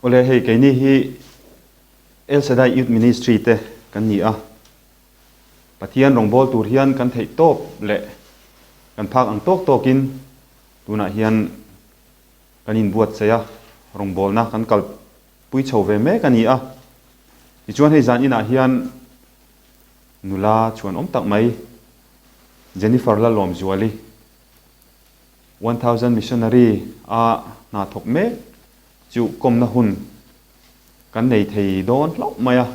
Awle hei keini hi El Shaddai Youth Ministry te kan ni a, Pathian rawngbâwl tur hian kan theih tâwp leh kan phâk ang tâwk tâwkin tunah hian kan inbuatsaih a, rawngbâwlna kan kalpui chho ve mek a ni a. Tichuan hei zan inah hian nula chhuanawm tak mai Jennifer Lalawmzuali, 1000 Missionary a hna thawk mek chu kawmna hun kan nei thei dawn hlauh mai a,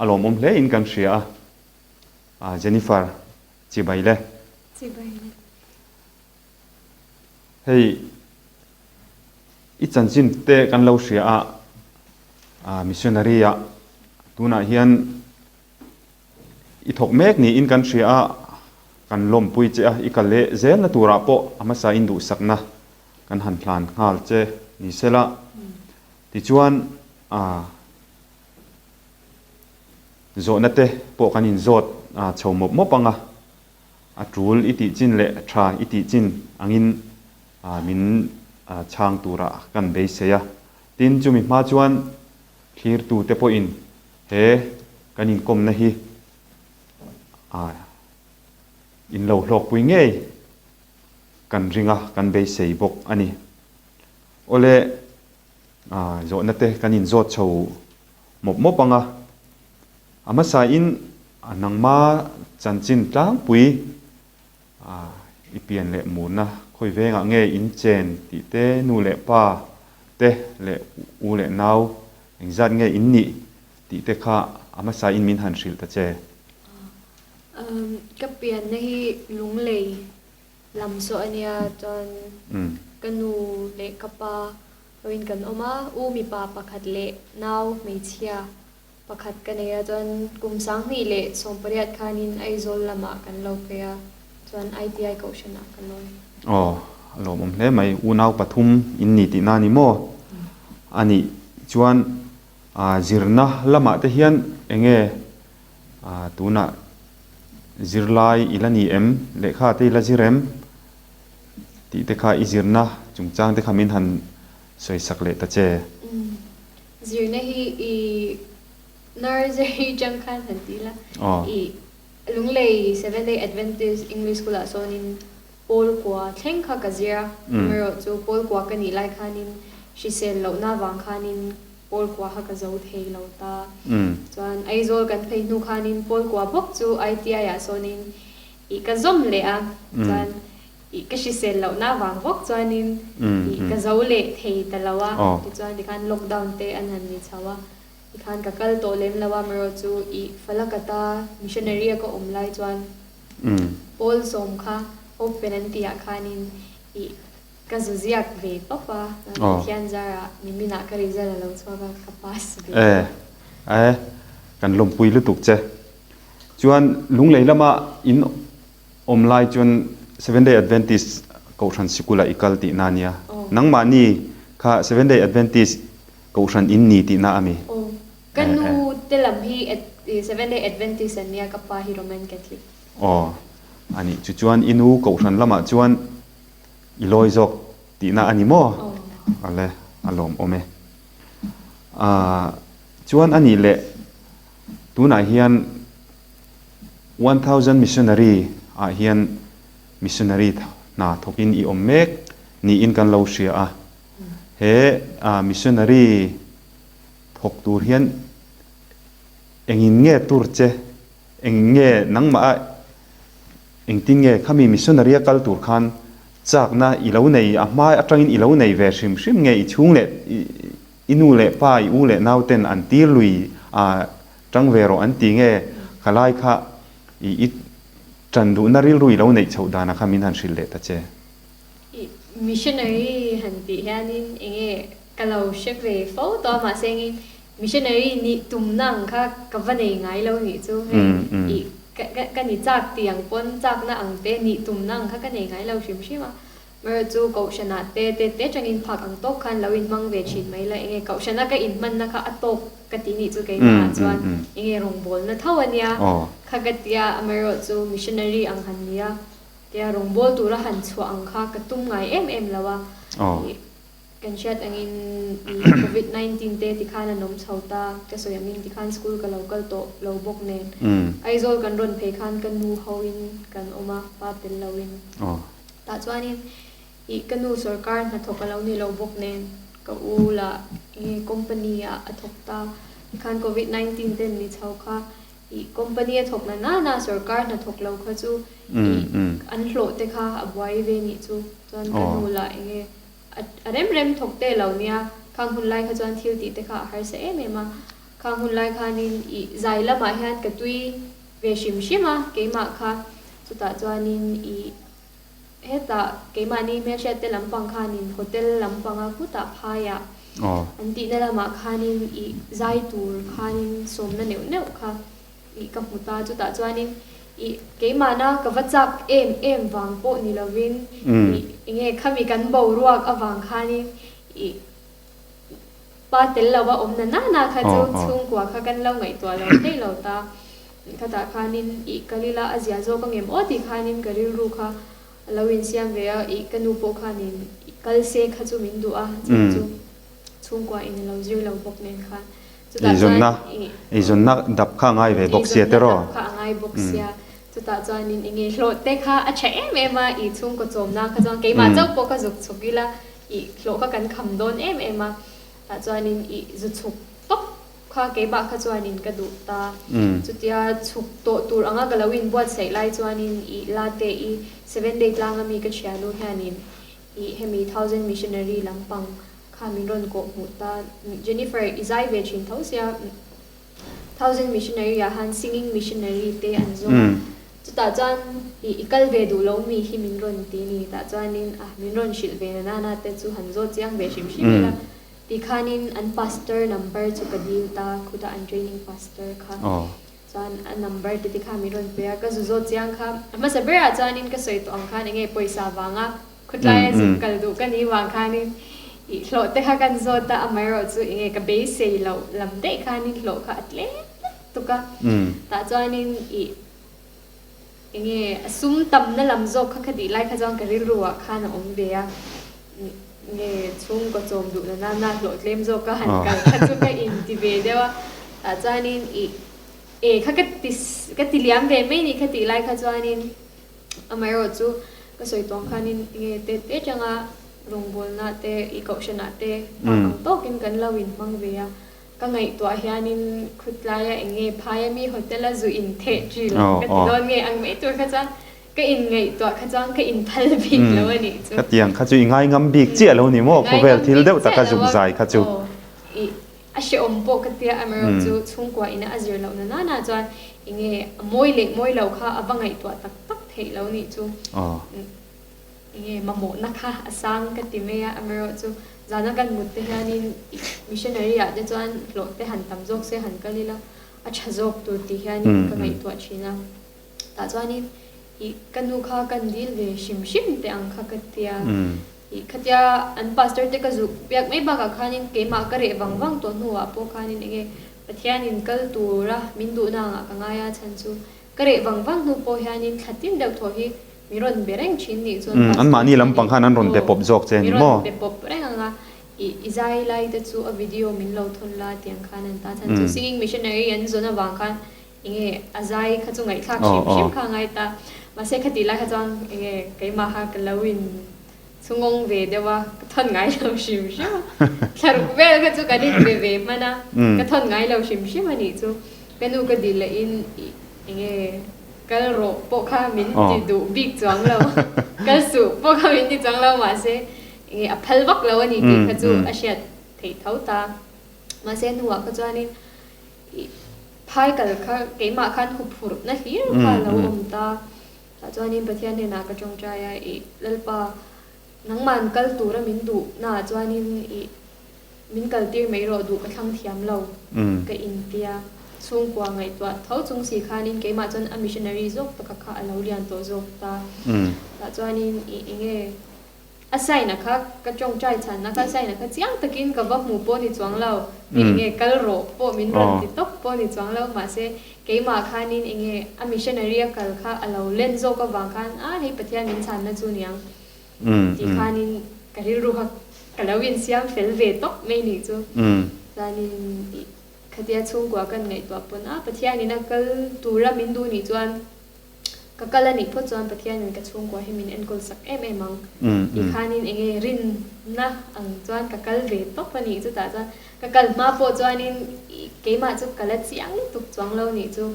a lawmawm hle in kan hria a, Jennifer chibai le. Chibai le. Hei i chanchin te kan lo hria a, Missionary ah tunah hian I thawk mek niin kan hria a, kan lawmpui che a, i kal leh zelna turah pawh a hmasa in duhsakna kan han hlan nghal che ni sela. Tichuan aa zawhna te pawh kan inzawt chho mawp mawp ang a, a tul i tih chin leh tha i tih chin angin min chhang turah kan beisei a. Tin, chumi hma chuan thlirtute pawhin He kan inkawmna hi in lo hlawkpui ngei kan ring a, kan beisei bawk a ni. Awle, zawhna te kan inzawt chho mawp mawp ang a, a hmasain nangma chanchin tlangpui i pian leh murna khawi vengah nge in chen tih te, nu leh pa te leh u leh nau Engzat nge in nih tih te kha a hmasa in min han hrilh ta che. Ka pianna hi Lunglei lam saw a nia chuan ka nu leh ka pa hoin kan awm a, u mipa pakhat leh nau hmeichhia pakhat ka nei a chuan kum 2018 khanin Aizawl lamah kan lo phei a chuan ITI kohhranah ka lawi. Aw, a lawmawm hle mai. Unau pathum in ni tihna a ni maw? A nih chuan zirna lamah te hian eng nge tunah zirlai i la ni em? Lehkha te i la zir em? Tih te kha i zirna chungchang te kha min han sawi sak leh ta che. Zirna hi i nursery chang khan han ti la, i Lunglei Seventh Day Adventist English School ah sawnin Pawl kua thleng kha ka zir a, amaherawh chu Pawl kua ka nih lai khanin hrisel lohna avang khanin Pawl kua kha ka zo thei lo ta. Chuan Aizawl kan phei hnu khanin Pawl kua bawk chu ITI ah sawnin ih ka zawm leh a, chuan ih ka hrisel lohna avang bawk chuanin ih ka zo leh thei ta lo a, tichuan tikhan lockdown te an han ni chho a. Tikhan ka kal tawh lem lo a, amaherawh chu ih Falakata missionary a ka awm lai chuan Pawl sawm kha open an tih ah khanin ih ka zu ziak ve tawp a, Pathian zarah niminah ka result a lo chhuak a, ka pass ve tawp. E, e, kan lawmpui lutuk che. Chuan Lunglei lama in awm lai chuan Seventh Day Adventist Kohhran sikul ah i kal tihna a nia. Nangmahni kha Seventh Day Adventist Kohhran in ni tihna a mi? Aw, ka nu te lam hi Seventh Day Adventist an nia, ka pa hi Roman Catholic. Aw, a nih chu chuan i nu Kohhran lamah chuan i lawi zawk tihna a ni maw? Aw. Ale, a lawmawm e. Aaa, chuan a nih leh tunah hian 1000 Missionary ah hian Missionary hna thawkin i awm mek niin kan lo hria a. He missionary thawk tur hian engin nge tur che, engin nge nangmah a engtin nge khami missionary a kal tur khan chakna i lo nei, a hma atangin i lo nei ve hrim hrim nge i chhung leh i nu leh pa, i u leh nau ten an tir lui a tang ve rawh an ti nge khalai kha i tan duhna rilru i lo neih chhoh dana kha min han hrilh leh ta che. I missionary han tih hianin enge ka lo hre ve fo tawh a mahse engin missionary nih tumna ang kha ka va nei ngai lo nih chu hei i ka ka ni chak tih ang pawn chakna ang te nih tumna ang kha ka nei ngai lo hrim hrim a amaherawh chu kohhranah te te te tangin phak ang tawk khan lo inhmang ve thin mai la enge kohhrana ka inhmanna kha a tawk ka ti nih chu keimahah chuan enge rawngbawlna tho ania kha ka tia amaherawh chu missionary ang han nia. Tia rawngbâwl tura han chhuah ang kha ka tum ngai em em lo a. Ih, Kan hriat angin i Covid 19 te tikhan an awm chho ta, ka sawi angin tikhan school ka lo kal tawh lo bawk nen. Aizawl kan rawn phei khan ka nu hoin kan awm a, pa tel loin. Tah chuanin i ka nu sorkar hnathawk a lo ni lo bawk nen ka u lah enge company ah a thawk ta, tikhan Covid 19 ten ni chho kha I company a thawk na nana sorkar hnathawk lo kha chu i an hlawh te kha a buai ve nih chu. Chuan ka nu lah enge a rem rem thawk te lo nia, khang hun lai kha chuan thil tih te kha a harsa em em a. Khang hun lai khanin i zai lamah hian ka tui ve hrim hrim a keimah kha. Chutah chuanin i Hetah keimahni hmelhriat te lampang khanin hotel lampanga khutah phaiah an tihna lamah khanin i zai tur khanin sawmna neuh neuh kha i ka hmu ta. Chutah chuanin i keimahna ka va chak em em vang pawh ni lovin i enge khami kan boruak avang khanin i Pa tel lova awm na nana kha chu chhungkua kha kan lo ngaihtuah lo thei lo ta. Khatah khanin ih kal ila a zia zawk angem aw tih khanin ka rilru kha a lo insiam ve a, ih ka nu pawh khanin kal se kha chu min duh a, chhan chu chhungkua in a lo zir lo bawk nen khan. Chutah chuan ih. Eizawnna dap kha a ngai ve bawk sia tiraw? Eizawnna dap kha a ngai bawk sia. Chutah chuanin enge hlawh te kha a tha em em a, ih chhungkaw chawmna kha chuan keimah chauh pawh ka zuk chhuk ila Ih hlawh kha kan kham dawn em em a, tah chuanin ih zu chhuk tawp kha keimah kha chuanin ka duh ta. Chutia chhuk tawh tur anga ka lo inbuatsaih lai chuanin ih la te i Seven Day tlanga mi ka thianu hianin ih hemi Thousand Missionary lampang kha min rawn kawh hmuh ta. Jennifer i zai ve thin tho sia. Thousand Missionary ah han Singing Missionary te an zawng a, chutah chuan i i kal ve duh lo mi hi min rawn ti ni, tah chuanin ah min rawn hrilh ve na nana te chu han zawt chiang ve hrim hrim ila ti khanin an pastor number chu ka dil ta, khutah an training pastor kha chuan a number te te kha min rawn pe a, ka zu zawt chiang kha a hmasa berah chuanin ka sawi tawh ang khan enge pawisa vanga Khawtlaia zuk kal duh ka nih vang khanin i hlawh te kha kan zawt a, amaherawh chu enge ka beisei loh lam daih khanin hlawh kha a tlem lutuk a, tah chuanin i enge a sum tamna lam zawk kha ka tih lai kha chuan ka rilru ah khan a awm ve a, enge chhungkaw chawm duh na nana hlawh tlem zawk a han kal kha chu ka inti ve deuh a, tah chuanin i e kha ka ti ka ti liam ve mai ni kha tih lai kha chuanin. Amaherawh chu ka sawi tawng khanin enge te te atanga rawngbawlna te i kohhranah te phak ang tawkin kan lo inhmang ve a, ka ngaihtuah hianin khutlaia enge phaia mi hotel a zu intheh ṭil ka ti dawn nge ang mai tur kha chuan ka inngaihtuah kha chuan ka inphal bik lo a nih chu. Khatiang kha chu i ngaingam bik chiah lo ni maw? Khawvel thil deuh taka zuk zai kha chu. Aw, i A hrehawm pawh ka tia amaherawh chu chhungkua ina a zir loh na nana chuan enge a mawi leh mawi lo kha a va ngaihtuah tak tak theih lo nih chu enge mamawhna kha a sang ka ti mai a, amaherawh chu zana kan mut te hianin missionary ah te chuan hlawh te han tam zawk se han kal ila a tha zawk tur tih hianin ka ngaihtuah thin a, tah chuanin ih ka nu kha kan dil ve hrim hrim teh ang kha ka tia. Ih, khatia an pastor te ka zuk biak mai bakah khanin keimah ka reh vang vang tawh hnuah pawh khanin enge Pathianin kal tura min duhna angah ka ngai a chhan chu ka reh vang vang hnu pawh hianin thla tin deuh thaw hi mi rawn be reng thin nih chuan pastor Anmahni lampang khan an rawn be pawp zawk che a ni maw? Mi rawn be pawp reng ang a, ih, i zai lai te chu a video min lo thawn la tiang khan an ta chhan chu singing missionary an zawn avang khan Enge a zai kha chu ngaihthlak hrim hrim kha a ngai ta. Mahse khatih lai kha chuan enge keimaha ka lo in chhungawng ve deuh a, ka thawn ngai lo hrim hrim a. Thlaruk vel kha chu kan in be ve hman a, ka thawn ngai lo hrim hrim a nih chu. Ka nu ka dil leh in enge kal rawh pawh kha min ti duh bik chuang lo, kal suh pawh kha min ti chuang lo mahse enge a phal vak lo a ni tih kha chu a hriat theih tho ta. Mahse hnuah kha chuanin I phai kal kha keimah khan huphurhna hlir kha a lo awm ta. Tah chuanin Pathian hnenah ka tawngtai a, I Lalpa, nangman kal tura min duh naah chuanin i min kaltir mai rawh duh ka thlang thiam lo ka intia. Chhungkua ngaihtuah tho chung si khanin keimah chuan a missionary zawk taka kha a lo lian tawh zawk ta. Tah chuanin i enge A sign a kha ka tawngtai chhan a kha sign a kha chiang takin ka va hmu pawh ni chuang lo, hei enge kal rawh pawh min rawn ti tawp pawh ni chuang lo, mahse keimah khanin enge a missionary a kal kha a lo len zawk avang khan a hei Pathian min chhanna chu niang tih khanin ka rilru kha. ka lo insiam fel ve tawp mai nih chu. Chuanin ih khatia chhungkua kan ngaihtuah pawn a Pathianin a kal tura min duh nih chuan ka kal a nih phawt chuan Pathianin ka chhungkua hi min enkawl sak em em ang tih khanin enge rinna ang chuan ka kal ve tawp a nih chutah chuan ka kal hma pawh chuanin ih keimah chu ka la chiang lutuk chuang lo nih chu.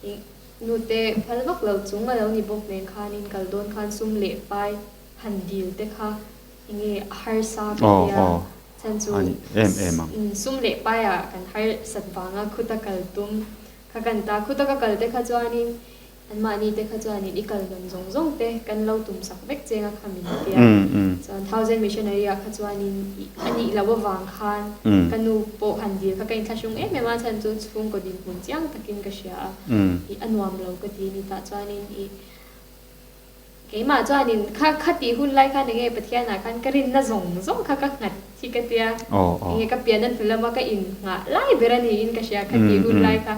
Ih, nute phal vak lo chung a lo ni bawk nen khanin kal dawn khan sum leh pai han dil te kha enge a harsa ka tia chhan chu sum leh paiah kan harsat vanga khuta kal tum kha kan ta. Khuta ka kal te kha chuanin anmahni te kha chuanin i kal man zawng zawng te kan lo tum sak vek cheng a kha min tia. Chuan Thousand Missionary ah kha chuanin ih a nih loh avang khan ka nu pawh han dil kha ka inthlahrung em em a, chhan chu chhungkaw dinhmun chiang takin ka hria a, ih a nuam lo ka ti ni tah chuanin ih keimah chuanin kha kha tih hun lai khan enge Pathianah khan ka rinna zawng zawng kha ka nghat hi ka tia, enge ka pian a hnu lama ka innghah lai ber a niin ka hria kha tih hun lai kha.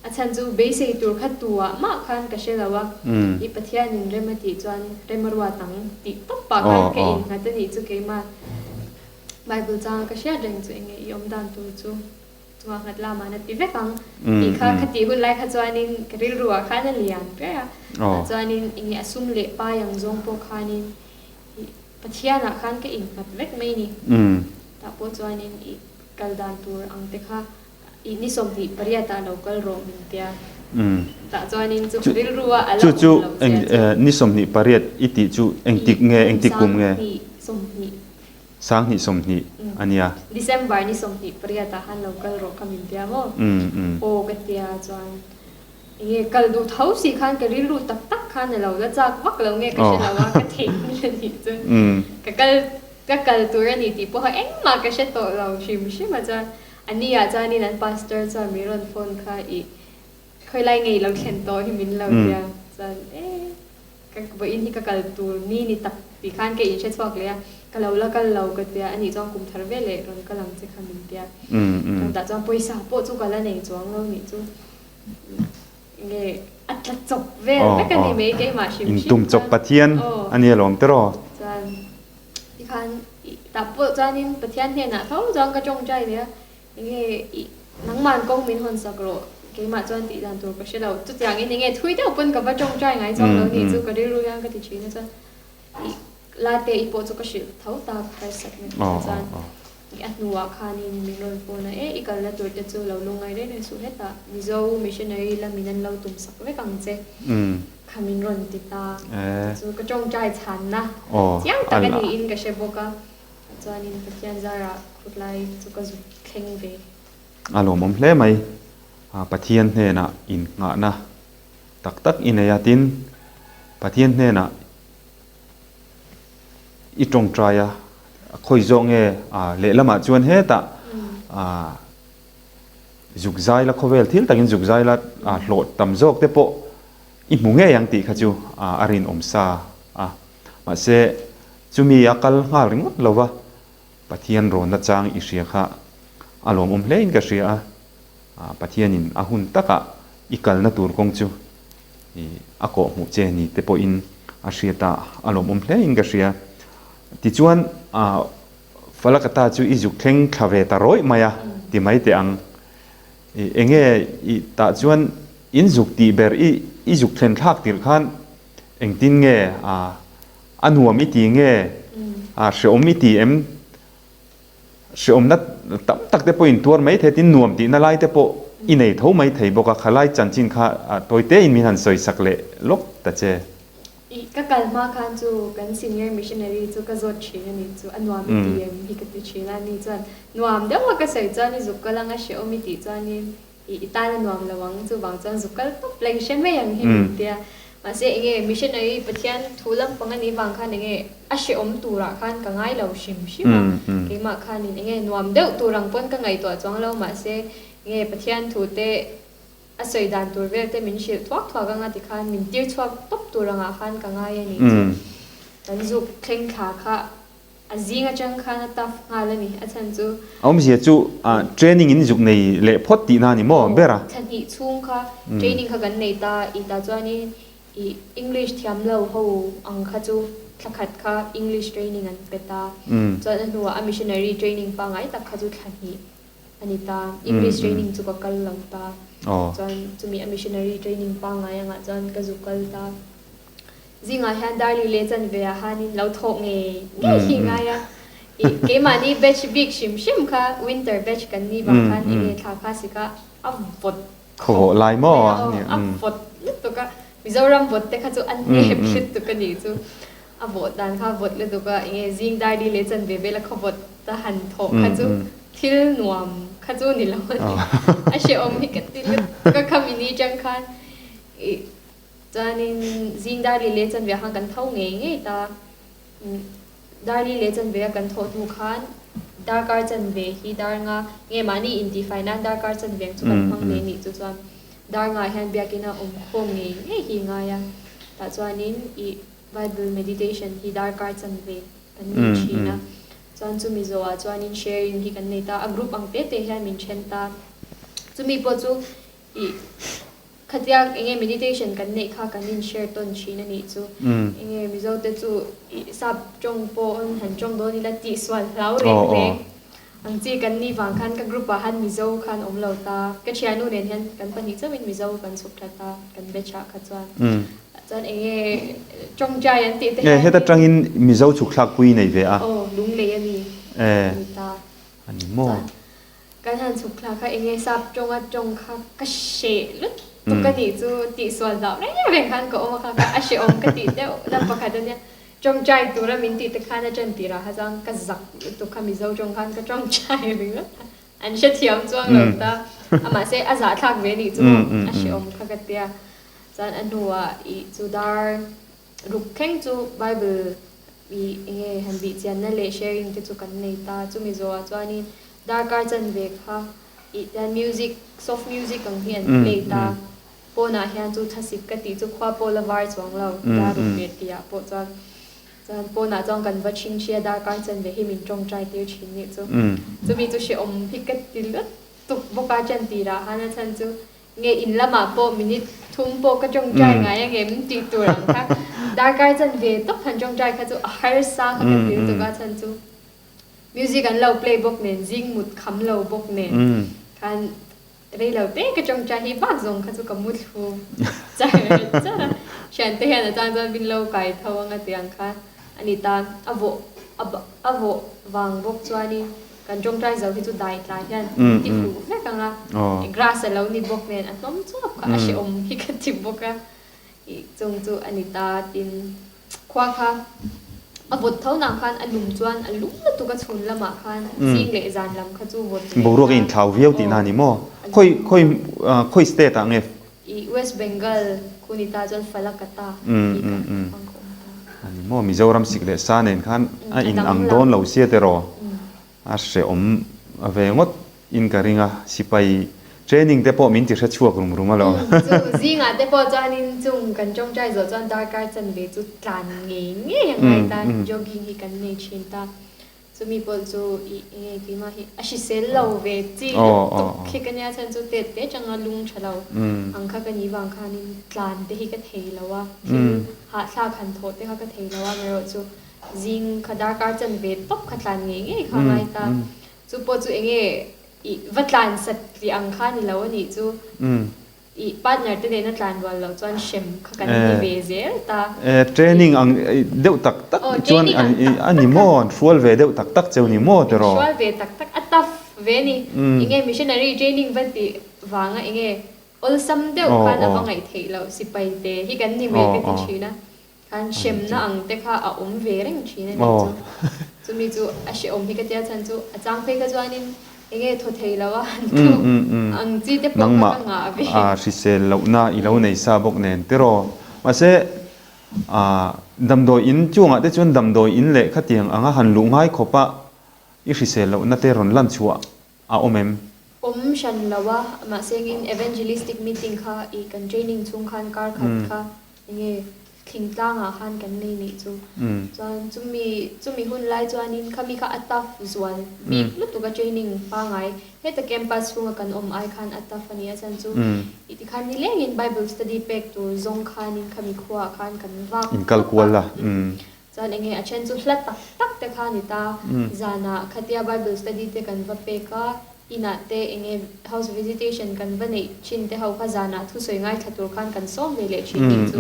A chhan chu beisei tur kha tuah mah khan ka hre lo a, i Pathianin rem a tih chuan rem a ruat ang tih tawp pah khan ka innghat a nih chu keimah Bible changa ka hriat reng chu enge i awm dan tur chu chungah nghat lamah na ti vek ang tih kha kha tih hun lai kha chuanin ka rilru ah khan a lian ber a, tah chuanin enge a sum leh pai ang zawng pawh khanin i Pathianah khan ka innghat vek mai ni. Tah pawh chuanin i kal dan tur ang te kha I ni 28 ah lo kal rawh min tia. Tah chuanin chu ka rilru a a la awm lo che a chu. Ni 28 i tih chu engtik nge, engtik kum nge? 2020. 2020 a nia. December ni 28 ah khan lo kal rawh kha min tia maw? Aw ka tia chuan enge kal duh tho si khan ka rilru tak tak khan a lo la chak vak lo nge ka hre lo a, ka theih ngil a nih chu. Ka kal ka kal tur a ni tih pawha engmah ka hre tawh lo hrim hrim a chuan A ni ah chuanin an pastor chuan min rawn phone kha i khawilai ngei lo thlen tawh hi min lo tia chuan e ka vawiin hi ka kal tur ni ni tak tih khan ka inhre chhuak leh a, ka lo la kal lo ka tia a nih chuan kum thar ve leh rawn kal ang che kha min tia chuan tah chuan pawisa pawh chu ka la nei chuang lo nih chu nge a tla chawp vel vek a ni mai keimah hrim hrim Intum chawp Pathian a nia lawm tiraw? Chuan Tikhan ih tah pawh chuanin Pathian hnenah tho chuan ka tawngtai leh a, enge ih nangman kawng min hawn sak rawh, keimah chuan tih dan tur ka hre lo. Chutiangin enge thui deuh pawn ka va tawngtai ngai chuang lo nih chu ka rilru hian ka ti thin a chuan ih late i pawh chu ka hrilh tho ta ka harsatna tih kha chuan ih a hnuah khanin min rawn phone a, e i kalna tur te chu lo lungngai reng reng suh hetah Mizo missionary lamin an lo tum sak vek ang che. Kha min rawn ti ta. Chu ka tawngtai chhanna chiang tak a niin ka hre bawk a. Chuanin Pathian zarah khutlai chu ka zuk thleng ve. A lawmawm hle mai. Pathian hnenah innghahna tak tak i nei a, tin Pathian hnenah i tawngtai a, khawi zawk nge lehlamah chuan hetah Zuk zai la khawvel thil takin zuk zai la hlawh tam zawk te pawh i hmu ngei ang tih kha chu a rinawm sa a. Mahse chumi a kal nghal ringawt lo va, Pathian rawnna chang i hria kha a lawmawm hle in ka hria a. Pathianin a hun takah i kalna tur kawng chu a kawh hmuh che ni te pawhin a hriat a, a lawmawm hle in ka hria. Tichuan Falakata chu i zuk thleng thla ve ta rawih mai a, ti mai teh ang. I enge i tah chuan in zuk tih ber i i zuk thlen thlak tirh khan engtin nge a a nuam i ti nge a hreawm i ti em? Hreawmna tam tak te pawh in tuar mai thei tin nuam tihna lai te pawh i nei tho mai thei bawk a, khalai chanchin kha tawi tein min han sawi sak leh lawk ta che. Ih, ka kal hma khan chu kan senior missionary chu ka zawt thin a ni chu, a nuam i ti em hi ka ti thin a, ni chuan nuam deuh a ka sawi chuan i zuk kal ang a hrehawm i tih chuanin ih i tan a nuam lo ang chuvang chuan zuk kal tawp la i hre mai ang hi min ti a, mahse enge missionary Pathian thu lampang a nih vang khan enge a hrehawm turah khan ka ngai lo hrim hrim a, keimah khanin enge nuam deuh tur ang pawn ka ngaihtuah chuang lo mahse enge Pathian thu te A sawi dan tur vel te min hrilh thuak thuak anga tikhan min tir chhuak tawp tur angah khan ka ngai a nih chu. Kan zuk thleng thla kha a zing atang khan a tough nghal a ni. A chhan chu. A awmzia chu training in zuk nei leh phawt tihna a ni maw ber a? Aw, thla hnih chhung kha training kha kan nei ta i tah chuanin i English thiam lo ho ang kha chu. thla khat kha English training an pe ta. Chuan a hnuah a missionary training pangngai tak kha chu thla hnih a ni ta. English training chu ka kal lo ta. Chuan chumi a missionary training pangngai angah chuan ka zu kal ta. Zingah hian Darli leh chanve ah hanin lo thawh ngei ngei hi ngai a. Ih keimahni batch bik hrim hrim kha winter batch kan ni vang khan enge thla kha sika a vawt Khawhawh lai maw a nia. A vawt lutuk a, Mizoram vawt te kha chu a nep lutuk a nih chu. A vawh dan kha a vawt lutuk a, enge zing Darli leh chanve vela khawvawt a han thawh kha chu thil nuam kha chu ni lo a ni. A hrehawm hi ka ti lutuk a khami ni chang khan ih Chuanin zing Darli leh chanve ah khan kan tho ngei ngei ta. Darli leh chanve a kan thawh hnu khan darkar chanve hi dar nga nge mahni intihfai nan darkar chanve ang chu kan hmang nei nih chu chuan dar nga ah hian biakina awm khawm ngei ngei hi ngai a. Tah chuanin ih Bible meditation hi darkar chanve kan nei thin a. Chuan chumi zawhah chuanin sharing hi kan nei ta. A group ang te te hian min then ta. Chumi pawh chu ih Khatia enge meditation kan neih kha kan in share tawn thin a nih chu. Enge Mizo te chu ih sap tawng pawh han tawng dawn ila tih sual hlau reng reng ang chi kan nih vang khan ka group ah khan Mizo khan awm lo ta. Ka thiannu nen hian kan pahnih chauhin Mizo kan chhuk that a kan batch ah kha chuan. Chuan enge tawngtai an tih te hian. Heta tangin Mizo chhuk thlak pui nei ve a. Aw lunglei a ni. Ni ta. A ni maw. Kan han chhuk thla kha enge sap tawnga tawng kha ka hreh lutuk a nih chu tih sual hlauh reng reng khan ka awm a kha kha a hrehawm ka tih deuh na pakhat a nia. Tawngtai tura min tih te khan a ṭan tirah kha chuan ka zak lutuk kha Mizo tawng khan ka tawngtai ringawt a, an hrethiam chuang lo ta a mahse a zahthlak ve nih chu maw a hrehawm kha ka tia. Chuan a hnuah ih chu dar ruk thleng chu Bible ih enge han bih chianna leh sharing te chu kan nei ta. Chumi zawhah chuanin Darkar chanve kha ih tian music, soft music ang hi an play ta. Pawnah hian chu thlasik ka tih chu khua pawh la var chuang lo, dar ruk leh tihah pawh chuan. Chuan pawnah chuan kan va chhing hria darkar chanve hi min tawngtai tir thin nih chu. Chumi chu hrehawm hi ka ti lutuk bawk a chan tirah khan a chhan chu Nge in lamah pawh minute thum pawh ka tawngtai ngai angem tih tur ang kha darkar chanve tawp han tawngtai kha chu a harsa kha ka ti lutuk a chhan chu music an lo play bawk nen zing mut kham lo bawk nen khan rei lo te ka tawngtai hi bak zawng kha chu ka mu thlu char char a thiante hian a chang chuan min lo kai tho anga ti ang kha a ni ta a vawh a vawh vang bawk chuanin Kan tawngtai zo hi chu dai tlai hian min ti huh vek ang a, grass a lo ni bawk nen a hnawm chuap kha a hrehawm hi ka ti bawk a, ih chung chu a ni ta tin khua kha a vawt tho nang khan a lum chuan a lum lutuk a chhun lamah khan zing leh zan lam kha chu vawt ve Boruak a inthlau viau tihna a ni maw? Khawi khawi khawi state ah nge? Ih West Bengal khu ni ta chuan Falakata tih kha a awm ta. A ni maw? Mizoram sik leh sa nen khan a in ang dawn lo sia tiraw? A hrehawm ve ngawt in ka ring a, sipai training te pawh min ti hre chhuak rum rum alawm. Chu zingah te pawh chuanin chung kan tawngtai zawh chuan darkar chanve chu tlan ngei ngei a ngai ta, jogging hi kan nei thin ta. Chumi pawh chu ih enge keimah hi a hrisel lo ve chi lutuk khi ka nia chhan chu tet te atanga lung tha lo ang kha ka nih vang khanin tlan te hi ka thei lo a, thil hahthlak han thawh te kha ka thei lo a, amaherawh chu zing kha darkar chanve tawp kha tlan ngei ngei kha a ngai ta. Chu pawh chu enge ih va tlan sat tih ang kha ni lo a nih chu. I partner te nena tlan rual loh chuan hrem kha kan ni ve zel ta. Training ang deuh tak tak chuan a ni maw? An hrual ve deuh tak tak cheu ni maw tiraw? Hrual ve tak tak, a tough ve ni. Enge missionary training va tih vanga enge awlsam deuh khan a va ngaih theih loh sipai te hi kan ni mai ka ti thin a. Khan hremna ang te kha a awm ve reng thin a nih chu. Chumi chu a hrehawm hi ka tia chhan chu a chang phei kha chuanin enge thaw thei lo a han tluk ang chi te pawh kha ka ngah ve. Nangmah hrisel lohna i lo nei sa bawk nen tiraw. Mahse damdawi in chungah te chuan damdawi in leh khatiang anga han luh ngai khawpa i hrisel lohna te rawn lan chhuah a awm em? Awm hran lo a, mahse engin evangelistic meeting kha i kan training chhung khan kar khat kha Enge thingtlangah khan kan nei nih chu. Chuan chumi chumi hun lai chuanin khami kha a tough zual bik lutuk a training pangai heta campus chhunga kan awm ai khan a tough a ni a chhan chu i tikhan nilengin bible study pek tur zawng khanin khami khuaah khan kan vak In kal kual la. Chuan Chuan enge a then chu hla tak tak te kha a ni ta. Zanah khatia Bible study te kan va pek a, inah te enge house visitation kan va neih thin te ho kha zanah thusawi ngaithla tur khan kan sawm ve leh thin tih chu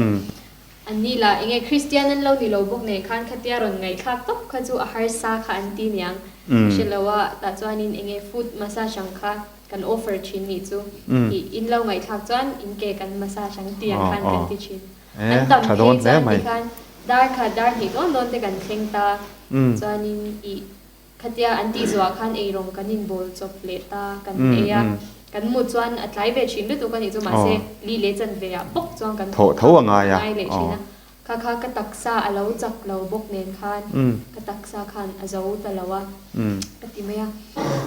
an ni lah. Enge Kristian an lo ni lo bawk nen khan khatia rawn ngaihthlak tawp kha chu a harsa kha an ti niang ka hre lo a, tah chuanin enge foot massage ang kha kan offer thin nih chu ih in lo ngaihthlak chuan in ke kan massage ang tih ang khan kan ti thin. An tam phei chuan tikhan dar khat dar hnih dawn dawn te kan thleng ta chuanin ih khatia an tih zuah khan eirawng kan inbawl chawp leh ta kan ei a, kan mut chuan a tlai ve thin lutuk a nih chu mahse li leh chan ve ah bawk chuan kan thawh tho a ngai leh thin a, kha kha ka taksa a lo chak lo bawk nen khan ka taksa khan a zo ta lo a ka ti mai a,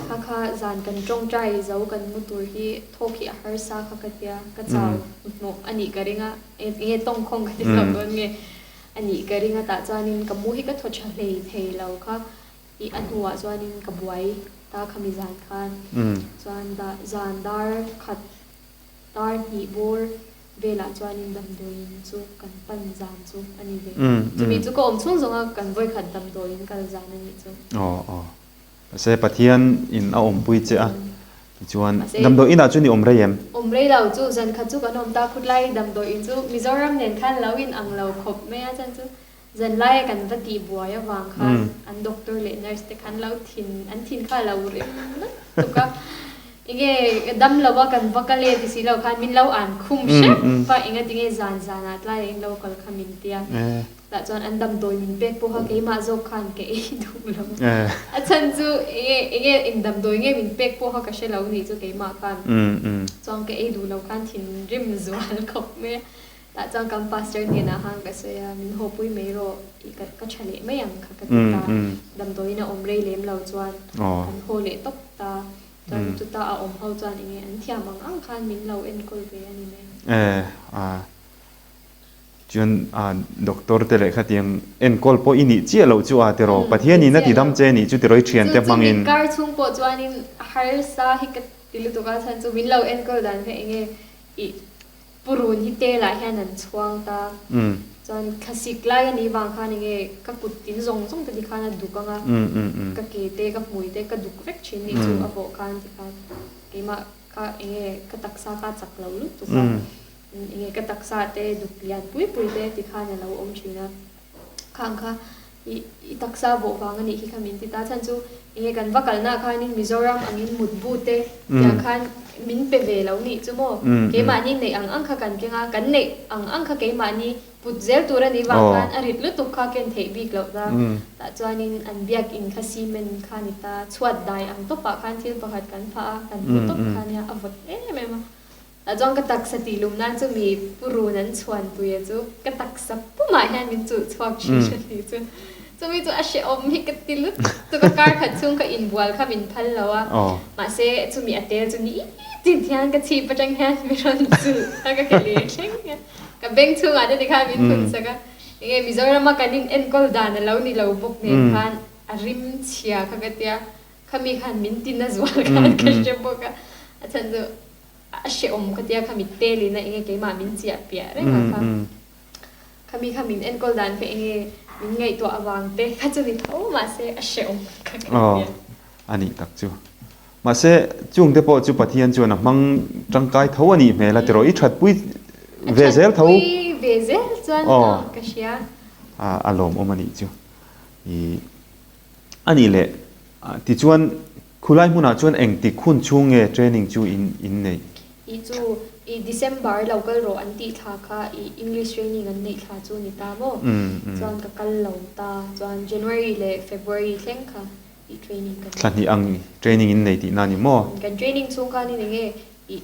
kha kha zan kan tawngtai zo kan mu tur hi Thawk hi a harsa kha ka tia, ka chau hnawh a nih ka ring a, enge tawngkhawng ka ti zawk dawn nge a nih ka ring a, tah chuanin ka mu hi ka thaw tha hlei thei lo kha i a hnuah chuanin ka buai ta khami zan khan chuan zan dar khat dar hnih bawr velah chuanin damdawiin chu kan pan zan chu a ni ve. Chumi chu ka awm chhung zawnga kan vawikhat damdawiin kal zan a nih chu. Mahse Pathian in a awmpui che a, tichuan damdawi inah chuan i awm rei em? Awm rei lo chu zan khat chu kan awm ta khut lai damdawi in chu Mizoram nen khan lo in ang lo khawp mai a, chuan chu zan laia kan va tih buai avang khan an doctor leh nurse te khan lo thin an thin kha lo rim lutuk a, enge dam lo a kan va kal e ti si lo khan min lo an khum hrep a, enga tinge zan zanah tlaiah in lo kal kha min tia. Tah chuan an damdawi min pek pawha keimah zawk khan ka ei duh lo. A chhan chu enge enge eng damdawi nge min pek pawha ka hre lo nih chu keimah khan chuan ka ei duh lo khan thinrim zual khawp mai a. Tah chuan kan pastor hnenah khan ka sawi a, min hawpui mai rawh tih ka ka tha leh mai ang kha ka ti ta. Damdawiin a awm rei lem lo chuan kan haw leh tawp ta. Chuan chuta a awm ho chuan enge an thiam ang ang khan min lo enkawl ve a ni mai. Chuan doctor te leh khatiang enkawl pawh i nih chiah loh chu a tiraw? Pathian in a ti dam che nih chu tiraw i thiante hmangin. Chu chu kar chhung pawh chuanin harsa hi ka ti lutuk a chhan chu min lo enkawl dan kha enge i purun hi tel ah hian an chhuang ta chuan thlasik lai a nih vang khan enge ka kut tin zawng zawng te tikhan a duk anga ka ke te ka hmui te ka duk vek thin nih chu a vawh khan tikhan keimah kha enge ka taksa kha a chak lo lutuk a. Enge ka taksa te duk lian pui pui te ti khan a lo awm thin a, khang kha i i taksa vawh vang a nih khi kha min ti ta chhan chu enge kan va kalna ah khanin Mizoram angin mutbu te tiang khan min pe ve lo nih chu maw keimahni neih ang ang kha kan keng a, kan neih ang ang kha keimahni put zel tur a nih vang khan a rit lutuk kha ken theih bik loh ta, tah chuanin an biakin kha cement kha ni ta, chhuat dai ang tawpah khan thil pakhat kan phah a, kan pu tawp kha nia a vawt em em a. Ah chuan ka taksa tih lum nan chu mi pu run an chhuan pui a chu ka taksa pumah hian min chulh chhuak thin a ni chu. Chumi chu a hrehawm hi ka ti lut tuk a kar khat chhung ka inbual kha min phal lo a mahse chumi a tel chu ni tin hian ka chhip atang hian mi rawn chulh a ka ke leh thleng hian ka beng chhungah te tikhan min phun sak a enge Mizorama kan in enkawl dan a lo ni lo bawk nen khan a rim chhia kha ka tia khami khan min ti na zual khan ka hre bawk a a chhan chu A hrehawm ka tia khami telin a enge keimah min chiah piah reng a kha. Khami kha min enkawl dan kha enge min ngaihtuah avang te kha chu ni tho mahse a hrehawm ka ka tia. A nih tak chu. Mahse chung te pawh chu Pathian chuan a hmang tangkai tho a nih hmel a tiraw i thatpui ve zel tho. A thatpui ve zel chuan ka hria. A lawmawm a nih chu. I a nih leh tichuan Khulai hmunah chuan engtik hun chhung nge training chu in in neih? I chu i December lo kal rawh an tih thla kha i English training an neih thla chu ni ta maw? Chuan ka kal lo ta. Chuan January leh February thleng kha i training kan nei. Thla hnih ang training in nei tihna ni maw? Kan training chhung khan in enge i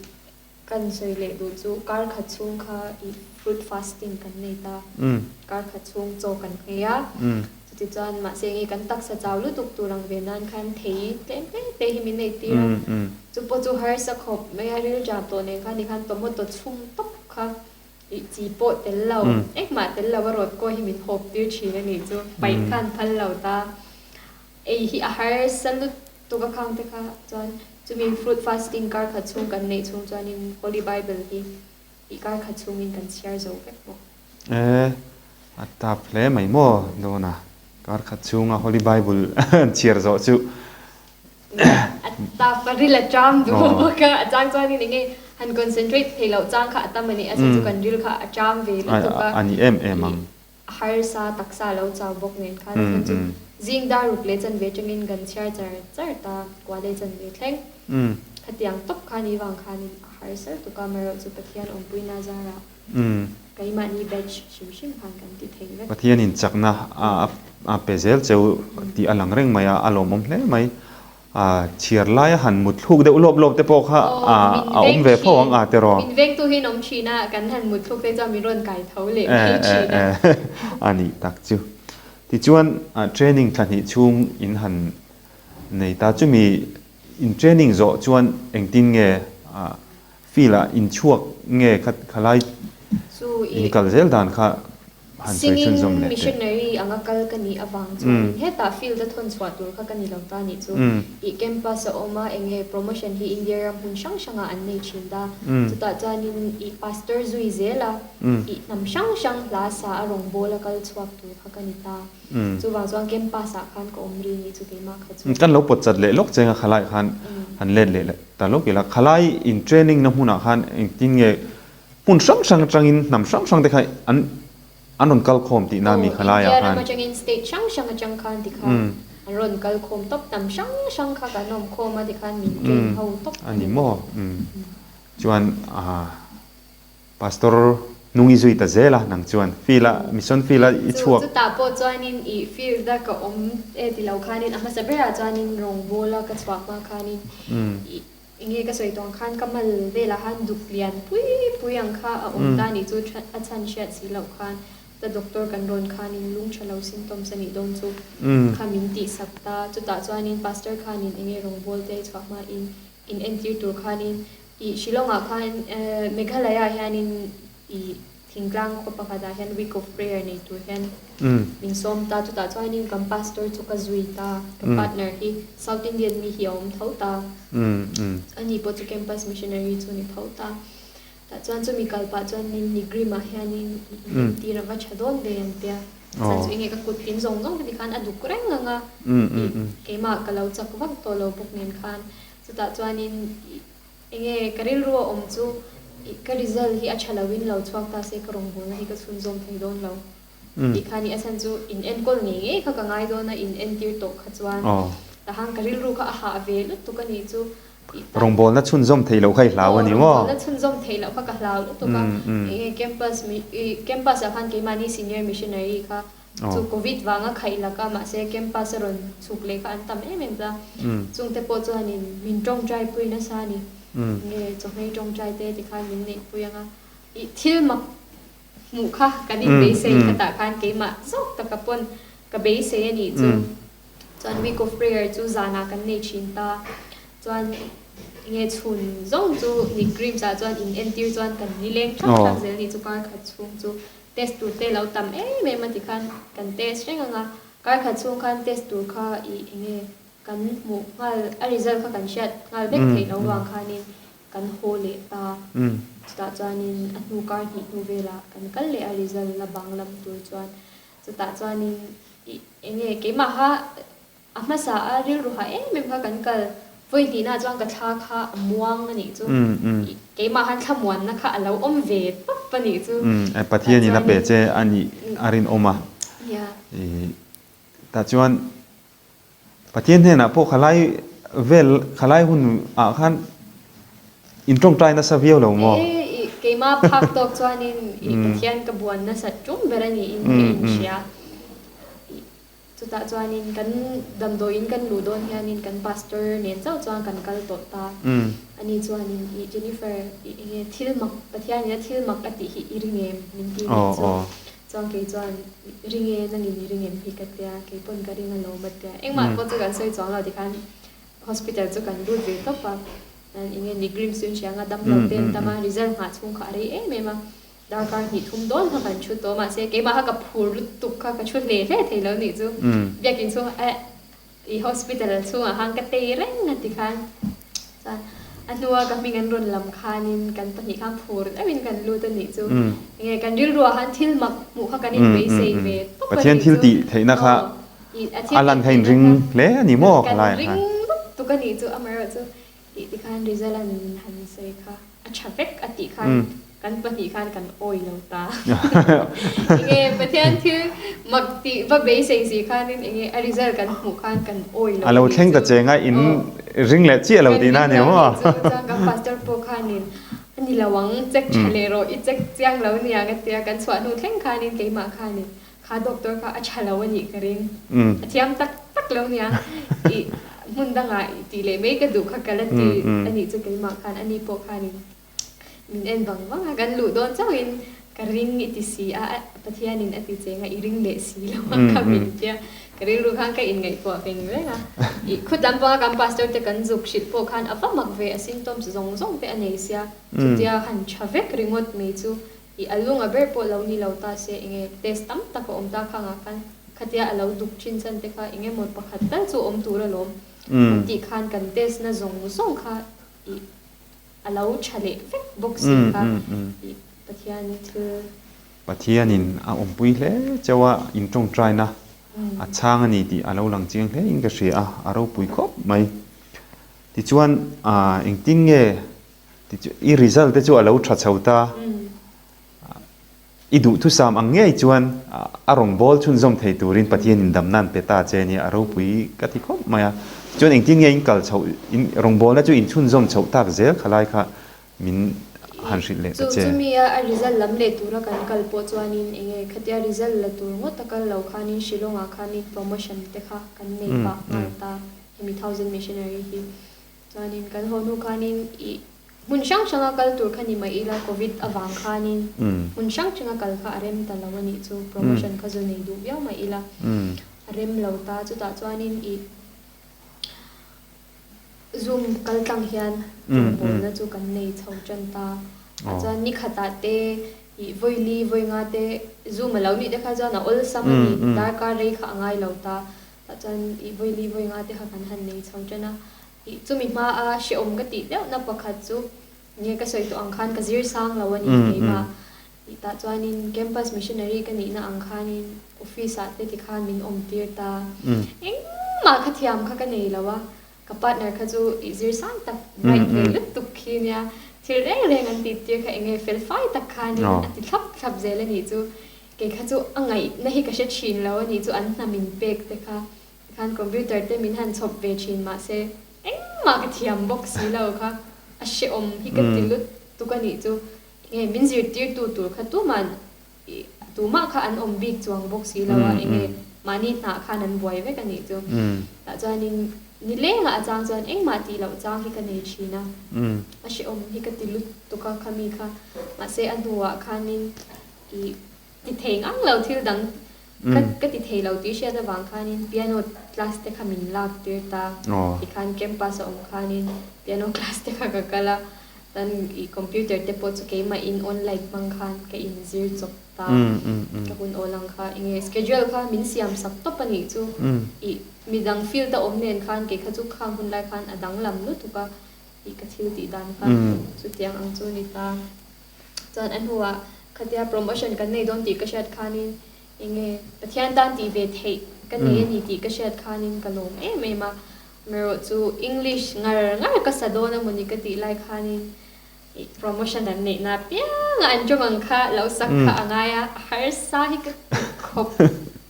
kan sawi leh duh chu kar khat chhung kha i fruit fasting kan nei ta. Kar khat chhung chaw kan nghei a. Chutichuan mahse nge kan taksa chau lutuk tur ang ve nan khan thei tlem hle te hi min nei tir a. Chu pawh chu harsa khawp mai a rilṭam tawh nen khan tikhan tomato chhum tawp kha ih chi pawh tel lo engmah tel lo a rawt kawi hi min hawp tir thin a nih chu paih khan phal lo ta. Ei hi a harsa lutuk a khang te kha chuan chumi fruit fasting kar khat chhung kan neih chhung chuanin Holy Bible hi ih kar khat chhungin kan chhiar zo vek bawk. E. A tap hle mai maw Dawna? Kar khat chhunga Holy Bible chhiar zawh chu. A tap a ril a ṭam duh bawk a, a chang chuanin enge han concentrate theih loh chang kha a tam a ni, a chhan chu kan ril kha a ṭam ve lutuk a. A ni em em ang. A harsa taksa lo chau bawk nen khan a chhan chu zing dar ruk leh chanve atangin kan chhiar char char ta, kua leh chanve thleng. Khatiang tawp kha ni vang khanin a harsa lutuk a, amaherawhchu chu Pathian awmpuina zarah keimahni batch hrim hrim khan kan ti thei vek. Pathianin chakna a pe zel cheu tih a lang reng mai a, a lawmawm hle mai. Chhiar laia han mut thluk deuh lawp lawp te pawh kha a awm ve fo ang a tiraw? Min vengtu hi an awm thin a, kan han mut thluk te chuan min rawn kai tho leh mai thin a. A nih tak chu. Tichuan training thla hnih chhung in han nei ta chumi in training zawh chuan engtin nge field ah in chhuak nge kha khalai in kal zel dan kha han sawi chhunzawm leh teh. Missionary anga kal ka nih avang chuanin hetah field a thawn chhuah tur kha ka ni lo ta nih chu. Ih campus a awm a enge promotion hi India ram hmun hrang hrangah an nei thin ta. Chutah chuanin ih pastor zui zel a ih hnam hrang hrang hla sa a rawngbawl a kal chhuak tur kha ka ni ta. Chuvang chuan campus ah khan ka awm ri nih chu keimah kha chu. Kan lo pawt chat leh lawk cheng a khalai khan han let leh ta lawk ila. Khalai in training na hmunah khan engtin nge hmun hrang hrang atangin hnam hrang hrang te kha an an rawn kal khawm tihna mi khalai ah khan. India ram atangin state hrang hrang atang khan tikhan an rawn kal khawm tawp hnam hrang hrang kha kan awm khawm a tikhan min train ho tawp a ni maw. Chuan Pastor hnung i zui ta zel a, nang chuan field a, mission field a i chhuak. Chutah pawh chuanin i field a ka awm e ti lo khanin a hmasa berah chuanin rawngbawl a ka chhuah hma khanin i enge ka sawi tawng khan ka mal velah khan duk lian pui pui ang kha a awm ta nih chu a chhan hriat si loh khan ta doctor kan rawn khanin lung tha lo symptoms a nih dawn chu kha min tihsak ta. Chutah chuanin pastor khanin enge rawngbawl te i chhuah hmain in entir tur khanin Ih Shillong-ah khan Meghalaya-ah hianin ih thingtlang khaw pakhatah hian Week of Prayer nei tur hian min sawm ta. Chutah chuanin kan pastor chu ka zui ta. Ka partner hi South Indian mi hi a awm tho ta. Ani pawh chu campus missionary chu ni tho ta. Tah chuan chumi kal pah chuanin Nigrim-ah hianin ih entir a va tha dawn ve an tia. Chuan chu enge ka kut tin zawng zawng te tikhan a duk reng ang a. Ih keimah ka lo chak vak tawh lo bawk nen khan Chutah chuanin enge ka rilru a awm chu ka result hi a tha loin lo chhuak ta se ka rawngbawlna hi ka chhunzawm thei dawn lo tih kha a ni. A chhan chu in enkawl ngei ngei kha ka ngai dawn a, in entir tawh kha chuan tahan ka rilru kha a hah ve lutuk a nih chu. Rawngbawlna chhunzawm theih loh kha i hlau a ni maw? Rawngbawlna chhunzawm theih loh kha ka hlau lutuk a. Enge campus campus ah khan keimahni senior missionary kha Chu Covid vanga khaih lak a, mahse campus a rawn chhuk leh kha an tam em em ta. Chungte pawh chuanin min tawngtai pui nasa a ni. Nge chawhmei tawngtai te tikhan min neih pui ang a. Ih thil mak hmuh kha kan inbeisei khatah khan keimah zawk taka pawn ka beisei a nih chu. Chuan week of prayer chu zanah kan nei thin ta. Chuan nge chhun zawng chu Nick Grimes ah chuan in entir chuan kan nileng thak thak zel nih chu kar khat chhung chu. Test tur te lo tam em em a ti khan kan test reng ang a, kar khat chhung khan test tur kha ih enge kan hmuh nghal a result kha kan hriat nghal vek theih loh vang khanin kan haw leh ta. Chutah chuanin a hnu kar hnih hnu velah kan kal leh a result la bang lam tur chuan chutah chuanin ih enge keimaha A hmasa a rilru ha em em kha kan kal vawi hnihna chuan ka thla kha a muang a nih chu. Keimah khan thlamuanna kha a lo awm ve tawp a nih chu. Pathian in a pe che a nih a rinawm a. Tah chuan Pathian hnenah pawh khalai vel khalai hun ah khan in tawngtai nasa viau lo maw? Keimah phak tawk chuanin Pathian ka buan nasat tum ber a niin ka inhria. Chutah chuanin kan damdawiin kan luh dawn hianin kan pastor nen chauh chuan kan kal tawh ta. Ani chuanin ih Jennifer ih enge thil mak Pathianin a thil mak a tih hi i ring em? min ti nih chu. Chuan kei chuan ring e nangin i ring em hi ka tia, kei pawn ka ring alawm a tia. Engmah pawh chu kan sawi chuang lo tikhan hospital chu kan lut ve tawp a. Enge Nigrim Sunhrianga damlo te an tam a, result nghah chhung kha a rei em em a. Darkar hnih thum dawn kha kan thu tawh mahse keimah kha ka phur lutuk kha ka thu hle hle thei lo nih chu. Biakinn chhung eh i hospital chhungah khan ka tei reng a ti khan chuan A hnua ka hming an rawn lam khanin kan pahnih khan phur deuhin kan lut a nih chu. Enge kan rilruah khan thil mak hmuh kha kan inbeisei ve tawp a nih chu. Pathian thil tih theihna kha a lan kha inring hle a ni maw khalai ah khan? Kan ring lutuk a nih chu amaherawhchu tih tikhan result an han sawi kha a tha vek a tih khan kan pahnih khan kan awi lo ta. Enge Pathian thil mak tih va beisei si khanin enge a result kan hmuh khan kan awi lo A lo thleng ta cheng a in ring leh chiah lo tihna a ni maw? Kan ring lo nih chu chuan kan pastor pawh khanin a ni lo ang check tha leh rawh i check chiang lo niang a tia kan chhuah hnu thleng khanin keimah khanin Kha doctor kha a tha lo a nih ka ring. A thiam tak tak lo nia. I hmun dangah i tih leh mai ka duh kha ka la ti a nih chu keimah khan a ni pawh khanin min en vang vang a. Kan luh dawn chauhin ka ring i ti si a, Pathianin a ti cheng a i ring leh si lo a ka min tia. Ka rilru khan ka inngaihtuah veng reng a. I khut lampanga kan pastor te kan zuk hrilh pawh khan a va mak ve a symptoms zawng zawng te a nei sia. Chutia han tha vek ringawt mai chu I a lung a ber pawh lo ni lo ta se enge test tam tak a awm ta khang ah khan khatia a lo duk thin chan te kha enge maw pakhat tal chu awm tur alawm an tih khan kan test na zawng zawng kha i a lo tha leh vek bawk si kha i Pathian thil Pathian in a awmpui hle chauh a in tawngtai na a chhang a ni tih a lo lang chiang hle in ka hria a, a ropui khawp mai. Tichuan engtin nge Tichu i result te chu a lo tha chho ta. I duhthusam ang ngei chuan a rawngbâwl chhunzawm thei turin Pathian in damna an pe ta che nia a ropui ka ti khawp mai a. Tichuan engtin nge in kal chhoh, in rawngbâwlna chu in chhunzawm chhoh tak zel khalai kha min han hrilh leh ta che. Chu chumi a result lam leh tura kan kal pawh chuanin enge khatia result la tur ngawt a kal lo khanin Shillong ah khanin promotion te kha kan nei pah nghal ta hemi thousand missionary hi. Chuanin kan haw hnu khanin ih hmun hrang hranga kal tur kha ni mai ila covid avang khanin hmun hrang hranga kal kha a rem ta lo a nih chu promotion kha zu nei duh viau mai ila a rem lo ta chutah chuanin ih zoom kal tlang hian rawngbawlna chu kan nei chho tan ta a chuan ni khatah te ih vawi li vawi nga te zoom a lo nih te kha chuan a awlsam a ni darkar rei kha a ngai lo ta. Tah chuan ih vawi li vawi nga te kha kan han nei chho tan a, ih chumi hma a hrehawm ka tih deuhna pakhat chu nge ka sawi tawh ang khan ka zir sang lo a ni keimah. Ih tah chuanin campus missionary ka nihna ang khanin office ah te tikhan min awm tir ta. Engmah kha thiam kha ka nei lo a, ka partner kha chu ih zir sang tak bright ve lutuk khi nia, thil reng reng an tih tir kha enge fel fai tak khanin a ti thlap thlap zel a nih chu. Kei kha chu a ngaihna hi ka hre thin lo a nih chu an hna min pek te kha tikhan computer te min han chhawp ve thin mahse engmah ka thiam bawk si lo kha a hrehawm hi ka ti lutuk a nih chu enge min zirtirtu tur kha tuman ih tumah kha an awm bik chuang bawk si lo a enge mahni hnah khan an buai vek a nih chu tah chuanin nilengah a chang chuan engmah tih loh chang hi ka nei thin a a hrehawm hi ka ti lutuk a khami kha mahse a hnuah khanin I ti thei ngang lo thil dang ka ka ti thei lo tih hriat avang khanin piano class te kha min lak tir ta. Tikhan campus a awm khanin piano class te kha ka kal a, chuan i computer te pawh chu keimah in online hmang khan ka inzir chawp ta. Ka hun awl ang kha enge schedule kha min siam sak tawp a nih chu. I midang field a awm nen khan kei kha chu khang hun lai khan a danglam lutuk a, i ka thil tih dan kha chutiang ang chu a ni ta. Chuan a hnuah khatia promotion kan nei dawn tih ka hriat khanin enge Pathian tan tih ve theih ka nei a ni tih ka hriat khanin ka lawm em em a. Amaherawh chu English ngar ngar ka sa dawn amawni ka tih lai khanin ih promotion an neihna apianga an tawng ang kha lo sak kha a ngai a, a harsa hi ka ti khawp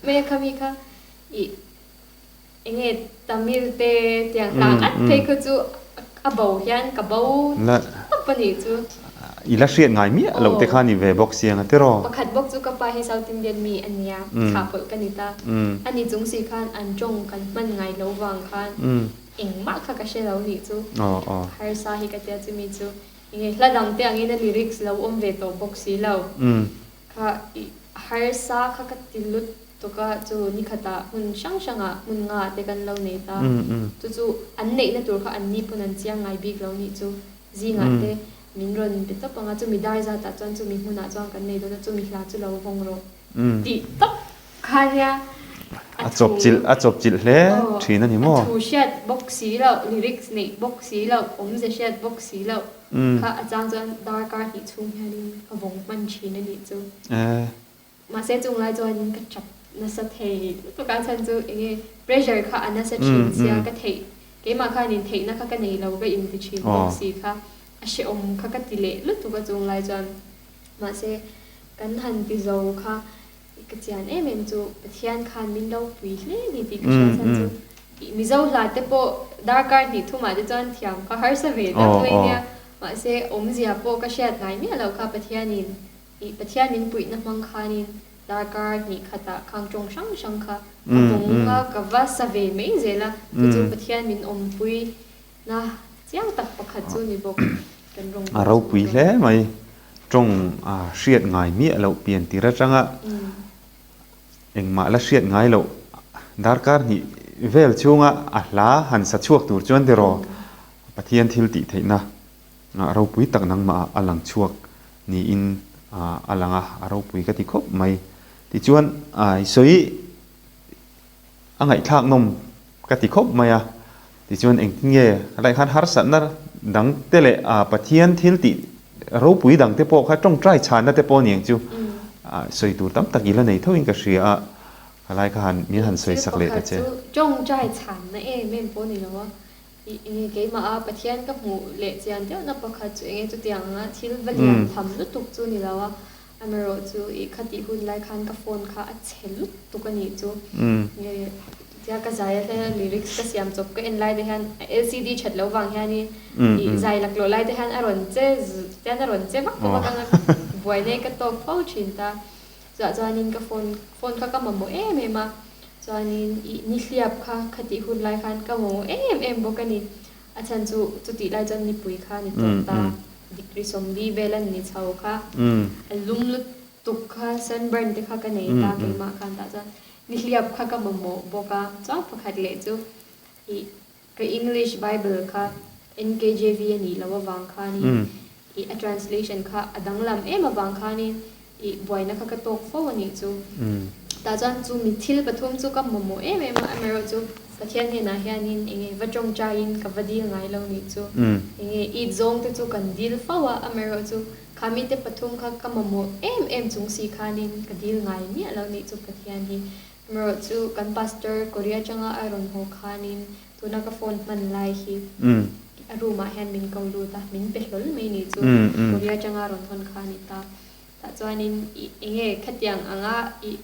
mai a khami kha ih Enge Tamil te tiang hla ngat phei kha chu a bo hian ka bo tawp a nih chu. I la hriat ngai miah loh te kha ni ve bawk siang a tiraw? Pakhat bawk chu ka pa hi South Indian mi a nia, thlah pawlh ka ni ta. A ni chung si khan an tawng kan hman ngai lo vang khan engmah kha ka hre lo nih chu. Harsa hi ka tia chumi chu enge hla dang te angin a lyrics lo awm ve tawh bawk si lo. Kha i harsa kha ka ti lut tuk a, chu ni khatah hmun hrang hrangah hmun nga te kan lo nei ta. Chu chu an neihna tur kha an ni pawn an chiang ngai bik lo nih chu. Zingah te min rawn be tawp ang a, chumi dar zatah chuan chumi hmunah chuan kan nei dawn a, chumi hla chu lo vawng rawh tih tawp kha nia. A chawpchilh a chawpchilh hle thin a ni maw? A thu hriat bawk si loh, lyrics neih bawk si loh, awmze hriat bawk si loh kha a chang chuan darkar hnih chhung hianin ka vawng hman thin a nih chu. Mahse chung lai chuanin ka tap nasa thei lutuk a chhan chu enge pressure kha a nasa thin sia ka theih keimah khanin theihna kha ka nei lo ka inti thin bawk si kha a hrehawm kha ka ti leh lutuk a chung lai chuan mahse kan han ti zo kha Ka chian em em chu Pathian khan min lo pui hle ni tih ka hria chhan chu Mizo hla te pawh darkar hnih thumah te chuan thiam kha harsa ve deuh mai nia mahse awmzia pawh ka hriat ngai miah loh kha Pathianin ih Pathian min puihna hmang khanin darkar hnih khatah khang tawng hrang hrang kha ka vawng a ka va sa ve mai zel a chu chu Pathian min awmpui Na chiang tak pakhat chu ni bawk kan rawng A ropui hle mai. Tawng a hriat ngai miah loh pian tir atanga engmah la hriat ngai loh darkar hnih vel chhunga a hla han sa chhuak tur chuan tiraw Pathian thil tih theihna ropui tak nangmah ah a lang chhuak niin a lang a, a ropui ka ti khawp mai. Tichuan i sawi A ngaihthlak nawm ka ti khawp mai a, tichuan engtin nge helai khan harsatna dang te leh Pathian thil tih ropui dang te pawh kha tawngtai chhanna te pawh aniang chu sawi tur tam tak i la nei tho in ka hria a, helai kha han min han sawi sak leh ta che. Thil pakhat chu tawngtai chhanna em em pawh ni lo a, ih enge keimah a Pathian ka hmuh leh chian deuhna pakhat chu enge chutiang anga thil va lian tham lutuk chu ni lo a, Amaherawh chu i khatih hun lai khan ka phone kha a chhe lutuk a nih chu. Nge tia ka zai a hla lyrics ka siam chawp ka en lai te hian a LCD that loh vang hianin i zai laklawh lai te hian a rawn che tian a rawn che vak vak anga buaina hi ka tawk fo thin ta. Chutah chuanin ka phone phone kha ka mamawh em em a, chuanin i nihliap kha khatih hun lai khan ka mamawh em em bawk a ni. A chhan chu chutih lai chuan nipui kha ni tawh ta. Degree 40 vel an ni chho kha, a lum lutuk kha sunburn te kha ka nei ta keimah khan tah chuan nihliap kha ka mamawh bawk a, chuan pakhat leh chu ih ka English Bible kha NKJV a nih loh avang khanin ih a translation kha a danglam em avang khanin ih buaina kha ka tawk fo a nih chu. Tah chuan chu mi thil pathum chu ka mamawh em em a, amaherawh chu Pathian hnenah hianin enge va tawngtaiin ka va dil ngai lo nih chu. Enge it zawng te chu kan dil fo a, amaherawh chu kha mite pathum kha ka mamawh em em chung si khanin ka dil ngai miah lo nih chu Pathian hi. Amaherawh chu kan Pastor Korea atanga a rawn haw khanin tuna ka phone hman lai hi a room ah hian min ko lut a, min pe hlawl mai nih chu Korea atanga a rawn hawn kha a ni ta. Tah chuanin ih enge khatiang anga ih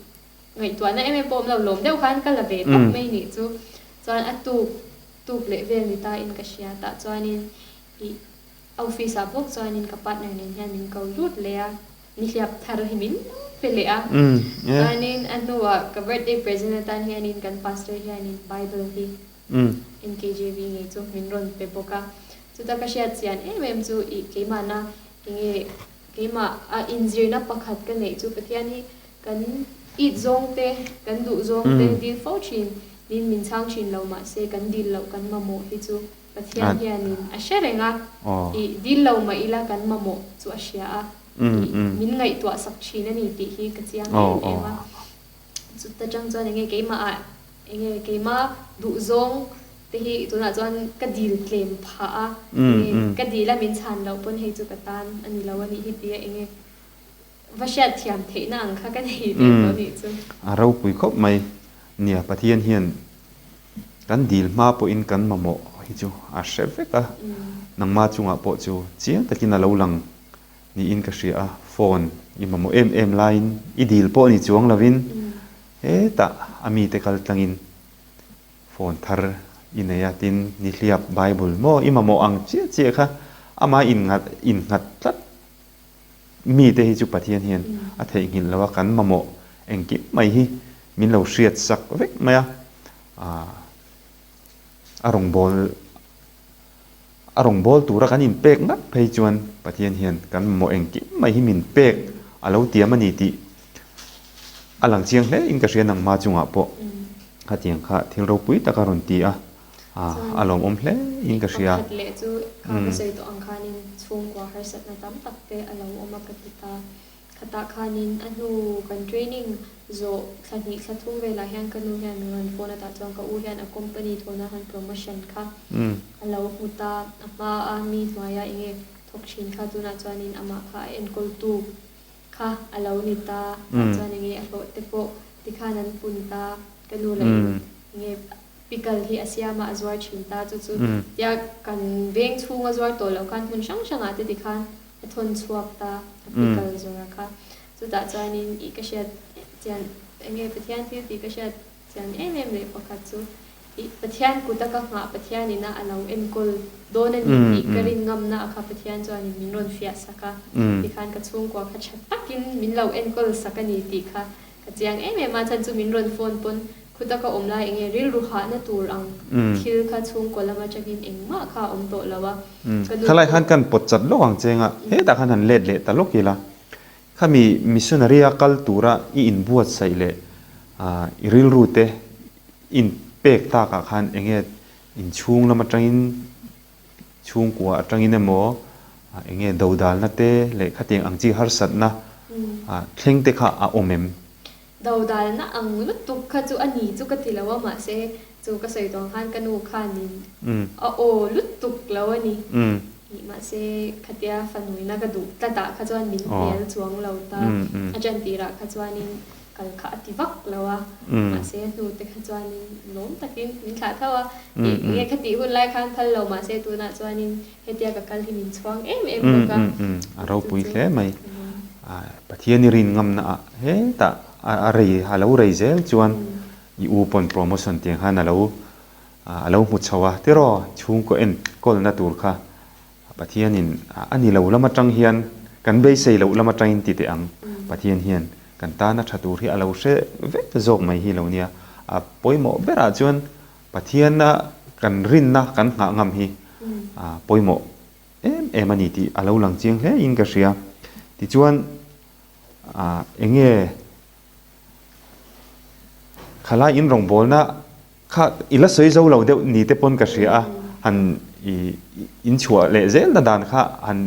ngaihtuahna em em pawh awm lo lawm deuh khan ka la ve tawp mai nih chu. Chuan a tuk tuk leh vel ni ta in ka hria. Tah chuanin ih office ah bawk chuanin ka partner nen hian min ko lut leh a, nihliap thar hi min lo pe leh a. Chuanin a hnuah ka birthday present atan hianin kan pastor hianin bible hi NKJV ngei chu min rawn pe bawk a. Chuta ka hriat chian em em chu ih keimahna enge Keimah a inzirna pakhat ka neih chu Pathian hi kan it zawng te, kan duh zawng te dil fo thin nin min chhang thin lo mahse kan dil loh kan mamawh hi chu Pathian hianin a hre reng a, ih dil lo mah ila kan mamawh chu a hria a, ih min ngaihtuah sak thin a ni tih hi ka chiang em em a. Chuta tang chuan enge keimah ah enge keimah duh zawng te hi tunah chuan ka dil tlem phah a, enge ka dil a min chhan loh pawn hei chu ka tan a ni lo a nih hi tia enge va hriat thiam theihna ang kha ka nei ve tawh nih chu. A ropui khawp mai. Nia Pathian hian kan dil hma pawhin kan mamawh hi chu a hre vek a, nangma chungah pawh chu chiang takin a lo lang niin ka hria a, phone i mamawh em em laiin i dil pawh ni chuang lovin hetah a mite kal tlangin phone thar i nei a, tin nihliap Bible maw i mamawh ang chiah chiah kha amah innghat innghat tlat mite hi chu Pathian hian a theihnghilh lo a, kan mamawh engkim mai hi min lo hriat sak vek mai a, a rawngbâwl A rawngbâwl tura kan inpêk ngat phei chuan Pathian hian kan mamawh engkim mai hi min pêk a lo tiam a ni tih a lang chiang hle in ka hria nangma chungah pawh khatiang kha thil ropui tak a rawn ti a, a lawmawm hle in ka hria. Pakhat leh chu kha ka sawi tawh ang khanin chhungkua harsatna tam tak te a lo awm a ka ti ta. Khatah khanin a hnu kan training zawh thla hnih thla thum velah hian ka nu hian min rawn phone a tah chuan ka u hian a company thawhna han promotion kha a lo hmu ta. A hma a mi hnuaia enge thawk thin kha tunah chuanin amah kha a enkawltu kha a lo ni ta. Tah chuan enge a hlawh te pawh tikhan an pun ta. Ka nu lah in enge Pickle hi a siam a, a zuar thin ta. Chu chu tia kan veng chhunga zuar tawh loh khan hmun hrang hrangah te tikhan a thawn chhuak ta a pickle zawrh kha. Chutah chuanin ih ka hriat chian eng nge Pathian thil tih ka hriat chian em em leh pakhat chu ih Pathian kuta ka nghah Pathian ina a lo enkawl dawn a ni tih ka rin ngamna a kha Pathian chuanin min rawn fiah sak a. Tikhan ka chhungkua kha tha takin min lo enkawl sak a ni tih kha Ka chiang em em a, chhan chu min rawn phone pawn khuta ka awm lai enge rilru hahna tur ang thil kha chhungkaw lam atangin engmah kha a awm tawh lo a, ka nu Khalai khan kan pawt chat lawk ang che nga, hetah khan han let leh ta lawk ila, khami missionary a kal tura i inbuatsaih leh i rilru te in pek takah khan enge inchhung lam atangin Chhungkua atangin emaw eng nge dodalna te leh khatiang ang chi harsatna thleng te kha a awm em? Dodalna ang lutuk kha chu a ni chu ka ti lo a, mahse chu ka sawi tawh ang khan ka nu khanin a aw lutuk lo a ni. Mahse khatia fanuina ka duh tlatah kha chuan min hnial chuang lo ta, a ṭantirah kha chuanin kal kha a ti vak lo a, mahse a hnu te kha chuanin lawm takin min thlah tho a, ih nge kha tih hun lai khan phal lo mahse tunah chuanin hetia ka kal hi min chhuang em em bawk a. A ropui hle mai. Pathian i rin ngamna ah hetah a rei a lo rei zel chuan i u pawn promotion tiang khan a lo a lo hmu chho a tiraw chhungkaw enkawlna tur kha Pathianin a ni lo lam atang hian kan beisei loh lam atangin ti teh ang. Pathian hian kan tana tha tur hi a lo hre vek zawk mai hi lo nia. A pawimawh berah chuan Pathiana kan rinna kan nghah ngam hi a pawimawh em em a ni tih a lo lang chiang hle in ka hria. Tichuan eng nge khalai in rawngbawlna Kha i la sawi zo lo deuh ni te pawn ka hria a, han i inchhuah leh zel na dan kha han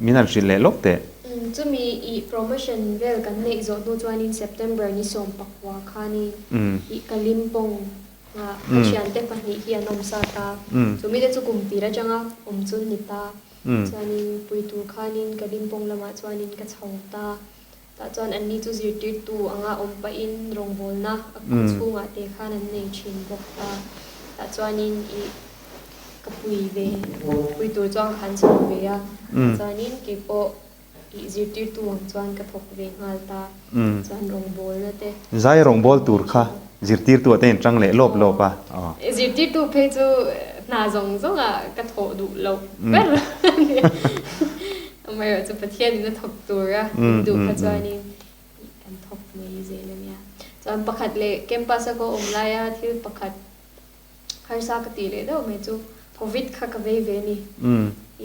min han hrilh leh lawk teh. Chumi i promotion vel kan neih zawh hnu chuanin September ni 19 khanin i Kalimpong ah ka thiante pahnih hi an awm sa ta. Chumi te chu kum tir atanga awm chu ni ta. Chuanin pui tur khanin Kalimpong lamah chuanin ka chho ta. Tah chuan anni chu zirtirtu anga awm pahin rawngbawlna a khaw chhungah te khan an nei thin bawk a. Tah chuanin ih ka pui ve, pui tur chuan ka han chho ve a. Tah chuanin kei pawh ih zirtirtu ang chuan ka thawk ve nghal ta. Chuan rawngbawlna te. Zai rawngbâwl tur kha zirtirtu ah te in ṭang leh lawp lawp a. Zirtirtu phei chu hna zawng zawngah ka thawh duh loh ber a nia. Amaherawhchu Pathianin a thawk tura min duh kha chuanin kan thawk mai zel a nia. Chuan pakhat leh campus a ka awm laia thil pakhat harsa ka tih leh deuh mai chu Covid kha ka vei ve a ni.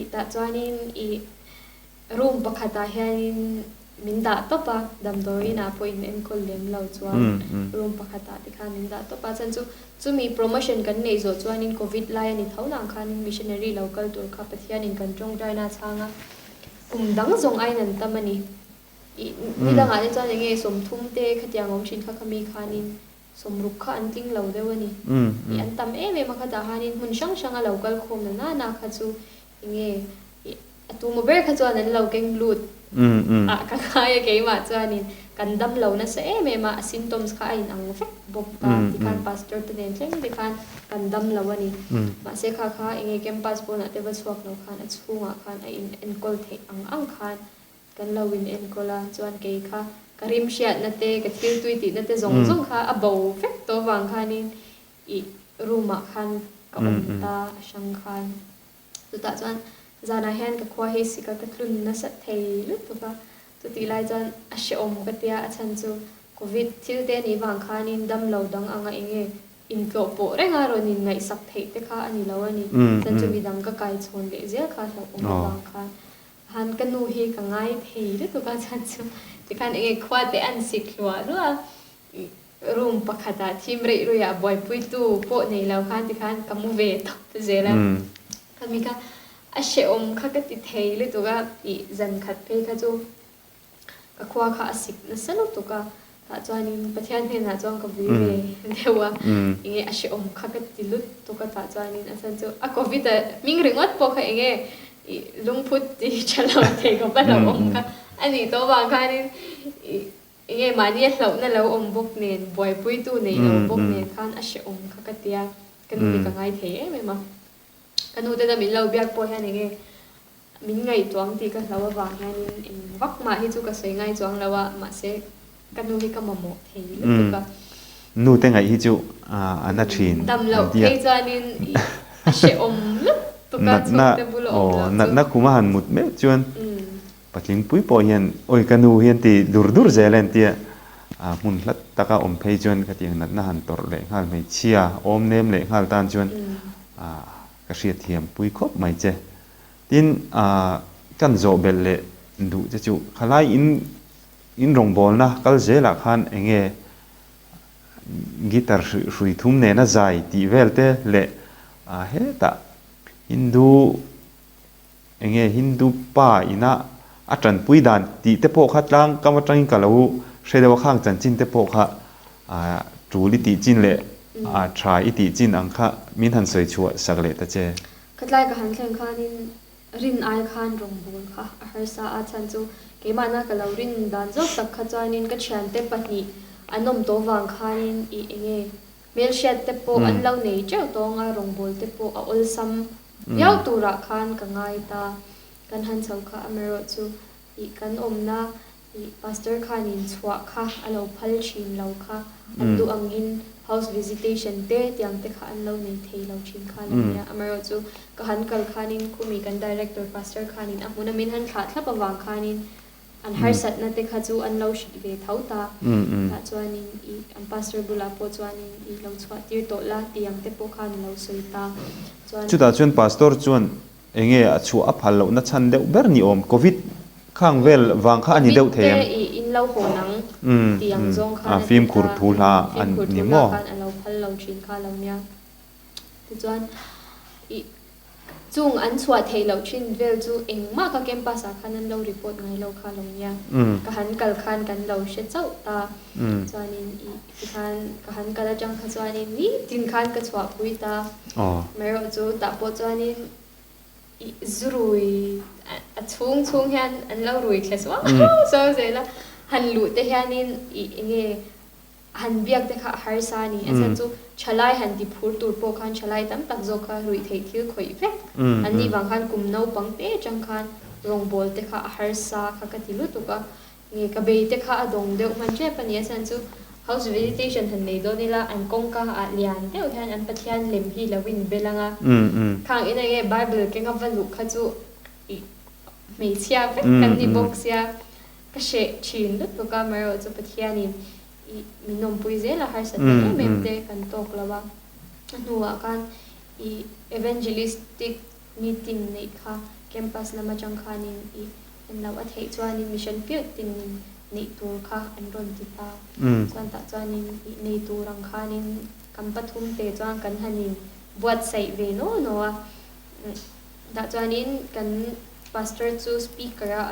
Ih tah chuanin ih room pakhatah hianin min dah tawp a, damdawiin ah pawh in enkawl lem lo chuan room pakhatah te khan min dah tawp a. Chuan chu Chumi promotion kan neih zawh chuanin Covid lai a ni tho nang khanin missionary lo kal tur kha Pathianin kan tawngtaina a chhang a, kum dang zawng aiin an tam a ni. Ih, ni dangah te chuan enge 30 te khatiang awm thin kha khami khanin 60 kha an tling lo deuh a ni. Ih, an tam em em a khatah khanin hmun hrang hranga lo kal khawm na nana kha chu enge ih, A tumaw ber kha chuan an lo keng lut ah ka ngai a keimah chuanin kan dam lo nasa em em a, a symptoms kha a inang vek bawk ta tikhan pastor te nen thleng te khan kan dam lo a ni. Mahse kha kha enge campus pawnah te va chhuak lo khan a chhungah khan a in enkawl theih ang ang khan kan lo in enkawl a, chuan kei kha ka rim hriatna te ka thil tui tihna te zawng zawng kha a bo vek tawh avang khanin ih room ah khan ka awm ta a hrang khan. Chutah chuan zanah hian ka khua hi sika ka tlun nasa thei lutuk a, chutih lai chuan a hrehawm ka tia, a chhan chu Covid thil te anih vang khanin dam lo dang anga eng nge intlawh pawh renga rawn in ngaihsak theih te kha a ni lo a ni, chhan chu midang ka kai chhawn leh zel kha hlauhawm avang khan han ka nu hi ka ngai thei lutuk a, chhan chu tikhan eng nge khua te an sik hluah hluah a. Room pakhatah thim reih ruihah buaipuitu pawh nei lo khan tikhan ka mu ve tawp zel a. Khami kha a hrehawm kha ka ti thei lutuk a, ih zan khat phei kha chu Ka khua kha a sik nasa lutuk a, tah chuanin Pathian hnenah chuan ka vui ve deuh a, enge a hrehawm kha ka ti lutuk a, tah chuanin a chhan chu a covid a hming ringawt pawh kha enge ih lungphut ti tha lo thei khawp a lo awm kha a nih tawh avang khanin ih enge mahni a hlauhna lo awm bawk nen buaipuitu nei lo bawk nen khan a hrehawm kha ka tia, ka nu hi ka ngai thei em em a. Ka nu tena min lo biak pawh hian enge min ngaihtuah ang tih ka hlau avang hianin eng vak mah hi chu ka sawi ngai chuang lo a, mahse ka nu hi ka mamawh thei lutuk a. Nu te ngaih hi chu a na thin Dam loh phei chuanin a hrehawm lutuk a, chhungte bula awm loh chu. Natna khuma han mut meuh chuan patling pui pawh hian awi ka nu hi an ti dur dur zel a an tia, hmun hlat taka awm phei chuan khatiang natna han tawrh leh nghal hmeichhia awm nem leh nghal tan chuan Ka hriatthiam pui khawp mai che. Tin, kan zawh belh leh duh che chu khalai in in rawngbawlna kal zelah khan eng nge guitar hrui thum nena zai tih vel te leh hetah Hindu Enge Hindu pa ina a tanpui dan tih te pawh kha tlang kam atangin ka lo hre deuh a, khang chanchin te pawh kha tul i tih chin leh tha i tih chin ang kha min han sawi chhuah sak leh ta che. Khatlai ka han thleng khanin rin ai khan rawngbâwl kha a harsa a, chhan chu keimahna ka lo rin dan zawk tak kha chuanin ka thiante pahnih an awm tawh vang khanin i enge hmelhriat te pawh an lo nei teuh tawng a, rawngbâwl te pawh a awlsam Viau turah khan ka ngai ta. Kan han chho kha amaherawh chu ih kan awmna ih pastor khanin chhuah kha a lo phal thin lo kha an duh angin house visitation te tiang te kha an lo nei thei lo thin kha lo nia. Amaherawh chu ka han kal khanin khumi kan director pastor khanin a hmuna min han thlah thlap avang khanin An harsatna te kha chu an lo hrilh ve tho ta. Tah chuanin i an pastor bulah pawh chuanin i lo chhuah tir tawh la tih ang te pawh khan a lo sawi ta. Chuan. Chutah chuan pastor chuan enge a chhuah a phal lohna chhan deuh ber ni awm Covid khang vel vang kha a ni deuh thei em? Covid te i in lo hawn ang tih ang zawng khan a ti ta. Fimkhur thu hla a ni maw? Fimkhur thu hla khan a lo phal lo thin kha lo nia. Tichuan i Chung an chhuah theih loh thin vel chu engmah ka campus ah khan an lo report ngai lo kha lo nia. Ka han kal khan kan lo hre chauh ta. Chuanin ih tikhan ka han kal atang kha chuanin nitin khan ka chhuah pui ta. Amaherawh chu tah pawh chuanin ih zu rui a chhung chhung hian an lo rui thle suau suau zel a. Han luh te hianin ih enge Han biak te kha a harsa a ni. A chhan chu thalai han ti phur tur pawh khan thalai tam tak zawk kha ruih theih thil khawih vek an nih vang khan kum naupang te atang khan rawngbâwl te kha a harsa kha ka ti lutuk a. Nge ka bei te kha a dawng deuh hman tep a ni. A chhan chu house visitation han nei dawn ila an kawngka ah lian deuh hian an Pathian lem hi lo in bel ang a. Khang ina nge Bible kenga va luh kha chu ih hmeichhia vek kan ni bawk sia. Ka hreh thin lutuk a, amaherawh chu Pathianin i min awmpui zel a, harsatna em em te kan tawk lo a. A hnuah khan i evangelistic meeting neih kha campus lam atang khanin i en loh a theih chuanin mission field tinin neih tur kha an rawn ti ta. Chuan tah chuanin i nei tur ang khanin kan pathum te chuan kan han in buatsaih ve naw naw a. Tah chuanin kan pastor chu speaker a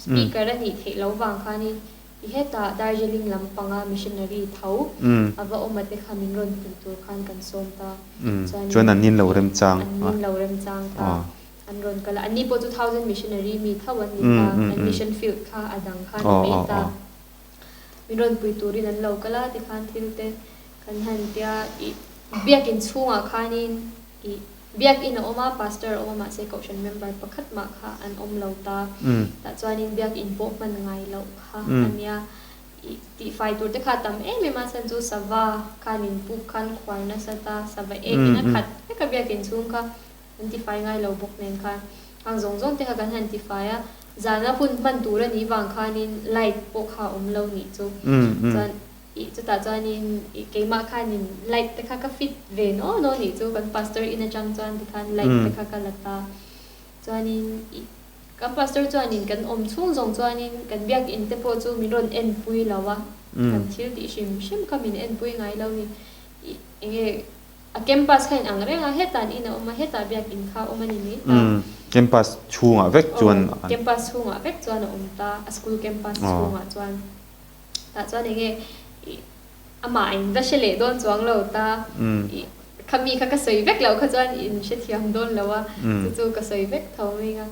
Speaker a nih theih loh vang khanin i hetah Darjeeling lampanga missionary tho a va awm a te kha min rawn pui tur khan kan sawm ta. Chuan an nin lo remchang. An nin lo remchang ta. An rawn kal a. Anni pawh chu thousand missionary mi tho an ni ta. An mission field kha a dang kha a ni mai ta. Min rawn pui turin an lo kal a tikhan thil te kan han tia i biakin chhungah khanin i Biakin a awm a, pastor a awm a, mahse kohhran member pakhat mah kha an awm lo ta. Tah chuanin biakin pawh hman ngai loh kha a nia. Ih tihfai tur te kha a tam em em a, chhan chu sava khanin puk khan khuar nasa ta, sava ekin a khat vek a biakin chhung kha an tifai ngai lo bawk nen khan. Hang zawng zawng te kha kan han tifai a, zana hun hman tur a nih vang khanin light pawh kha a awm lo nih chu. Chuan. Ih chutah chuanin ih keimah khanin light te kha ka fit ve naw naw nih chu kan pastor in atang chuan tikhan light te kha ka la ta. Chuanin ih kan pastor chuanin kan awm chhung zawng chuanin kan biakin te pawh chu min rawn enpui lo a, kan thil tih hrim hrim kha min enpui ngai lo ni. Ih enge a campus kha in ang reng a, hetah an in a awm a, hetah biakin kha a awm a ni mai ta. Campus chhungah vek chuan an. Campus chhungah vek chuan a awm ta, a school campus chhungah chuan. Tah chuan enge ih amah in va hre leh dawn chuang lo ta, ih khami kha ka sawi vek loh kha chuan in hrethiam dawn lo a, chu chu ka sawi vek tho mai a.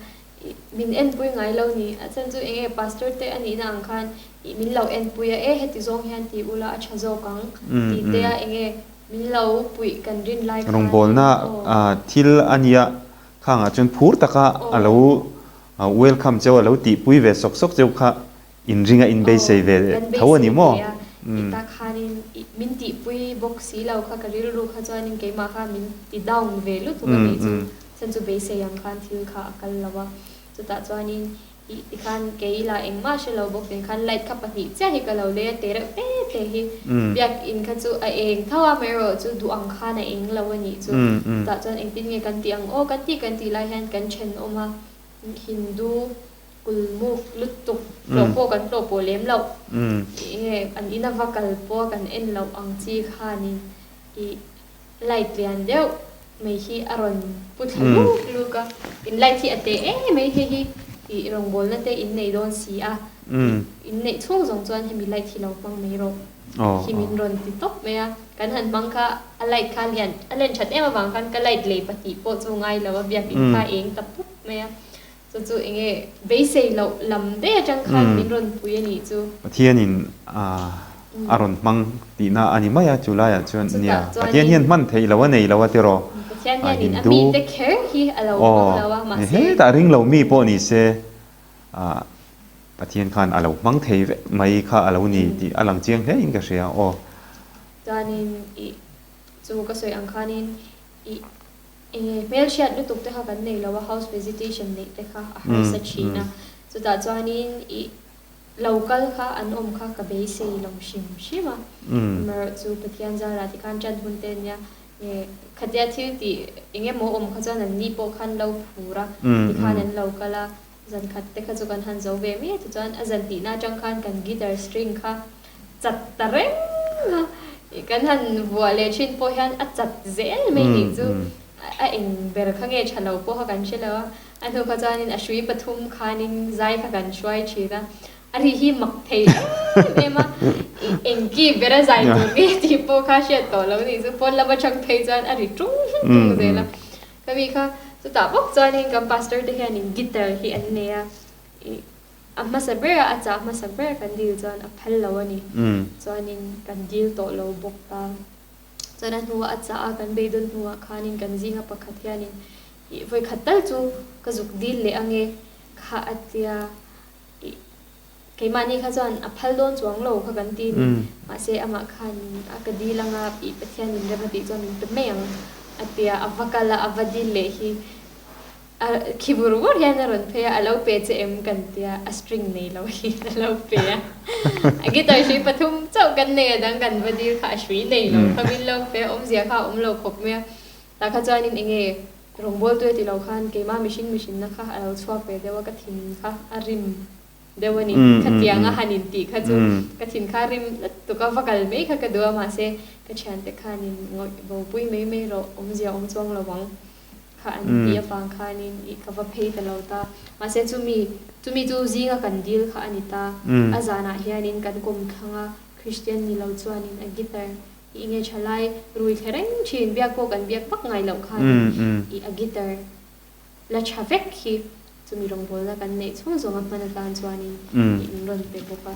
Ih min enpui ngai lo ni, a chhan chu enge pastor te a nihna ang khan ih min lo enpui a, e heti zawng hian ti ula a tha zawk ang tih te a enge min lo puih kan rin lai khan Rawngbawlna thil a nia khangah chuan phur taka a lo welcome cheu a lo tihpui ve sawk sawk cheu kha in ringa in beisei ve tho a ni maw? Aw, kan beisei ve a, i ta khanin i min tihpui bawk si lo kha ka rilru kha chuanin keimah kha min ti down ve lutuk a nih chu. Chhan chu beisei ang khan thil kha a kal lo a, chutah chuanin ih tikhan kei ila engmah hre lo bawk nen khan light kha pahnih chiah hi ka lo lei a, te reuh te te hi biakin kha chu a eng tho a, amaherawh chu duh ang khan a eng lo a nih chu. Chutah chuan engtin nge kan tih ang aw kan tih kan tih lai hian kan thenawm a, Hindu kulmuk lutuk hlawh pawh kan hlawh pawh lem loh, enge an ina va kal pawh kan en loh ang chi khanin ih Light lian deuh mai hi a rawn pu thla luk luk a, in light hi a teh em mai hei hi ih rawngbawlna te in nei dawn si a, in neih chhung zawng chuan hemi light hi lo hmang mai rawh hi min rawn ti tawp mai a, kan han hmang kha a light kha lian a len that em avang khan ka light lei pahnih pawh chu ngai lo a biakin kha a eng ta pup mai a, chu chu enge beisei loh lam daih atang khan min rawn pui a nih chu. Pathianin a rawn hmang tihna a ni mai a, chu laiah chuan nia Pathian hian hman theih lo a nei lo a tiraw? Pathian hianin a mite kher hi a lo hmang lo a, mahse. Hetah ring lo mi pawh ni se Pathian khan a lo hmang thei vek mai kha a lo ni tih a lang chiang hle in ka hria aw. Chuanin ih chu ka sawi ang khanin ih enge hmelhriat lutuk te kha kan nei lo a, house visitation neih te kha a harsa thin a, chutah chuanin ih Lo kal kha an awm kha ka beisei lo hrim hrim a, amaherawh chu Pathian zarah tikhan ṭan hun te ania, nge khatia thil tih eng emaw awm kha chuan an ni pawh khan lo phur a, tikhan an lo kal a, zan khat te kha chu kan han zo ve mai a, tichuan a zan tihna aṭang khan kan guitar string kha chat ta reng a, kan han vuah leh ṭhin pawh hian a chat zel mai nih chu a eng ber kha nge ṭha lo pawh kha kan hre lo a. A hnu kha chuanin a hrui pathum khanin zai kha kan hruai thin a, a ri hi mak thei em em a, engki bera zai tur nge tih pawh kha hriat tawh lo nih chu, pawn lama chang phei chuan a ri tung tung zel a. Ka mi kha chutah bawk chuanin kan pastor te hianin guitar hi an nei a, ih a hmasa bera a chah hmasa ber kan dil chuan a phal lo a ni, chuanin kan dil tawh lo bawk ta. Chuan a hnuah a chah a kan beidawn hnuah khanin kan zinga pakhat hianin Ih vawikhat tal chu ka zuk dil leh ange kha a tia ih keimahni kha chuan a phal dawn chuang lo kha kan ti ni mahse amah khan a ka dil anga ih Pathianin rem a tih chuan min pe mai ang a tia a va kal a a va dil leh hi a khi vur vur hian a rawn phei a a lo pe che em kan tia a string nei lo hi a lo pe a a guitar hrui pathum chauh kan nei a dang kan va dil kha a hrui nei lo kha min lo pe a awmzia kha a awm lo khawp mai a. Tah kha chuanin enge rawngbawltu e ti lo khan keimah mihring mihrinna kha a lo chhuak ve deuh a, ka thin kha a rim deuh a ni. Khatiang a han intih kha chu ka thin kha a rim lutuk a, va kal mai kha ka duh a, mahse ka thiante khanin ngawih bopui mai mai rawh, awmzia awm chuang lo ang kha an tih avang khanin ih ka va phei ta lo ta. Mahse chumi chumi chu zinga kan dil kha a ni ta. A zanah hianin kan kawmthlang a, Kristian ni lo chuanin a guitar I nge thalai rui thle reng thin biak pawh kan biak vak ngai loh khan i a guitar la tha vek hi chumi rawngbawlna kan neih chhung zawnga hman atan chuanin i in rawn pe bawk a.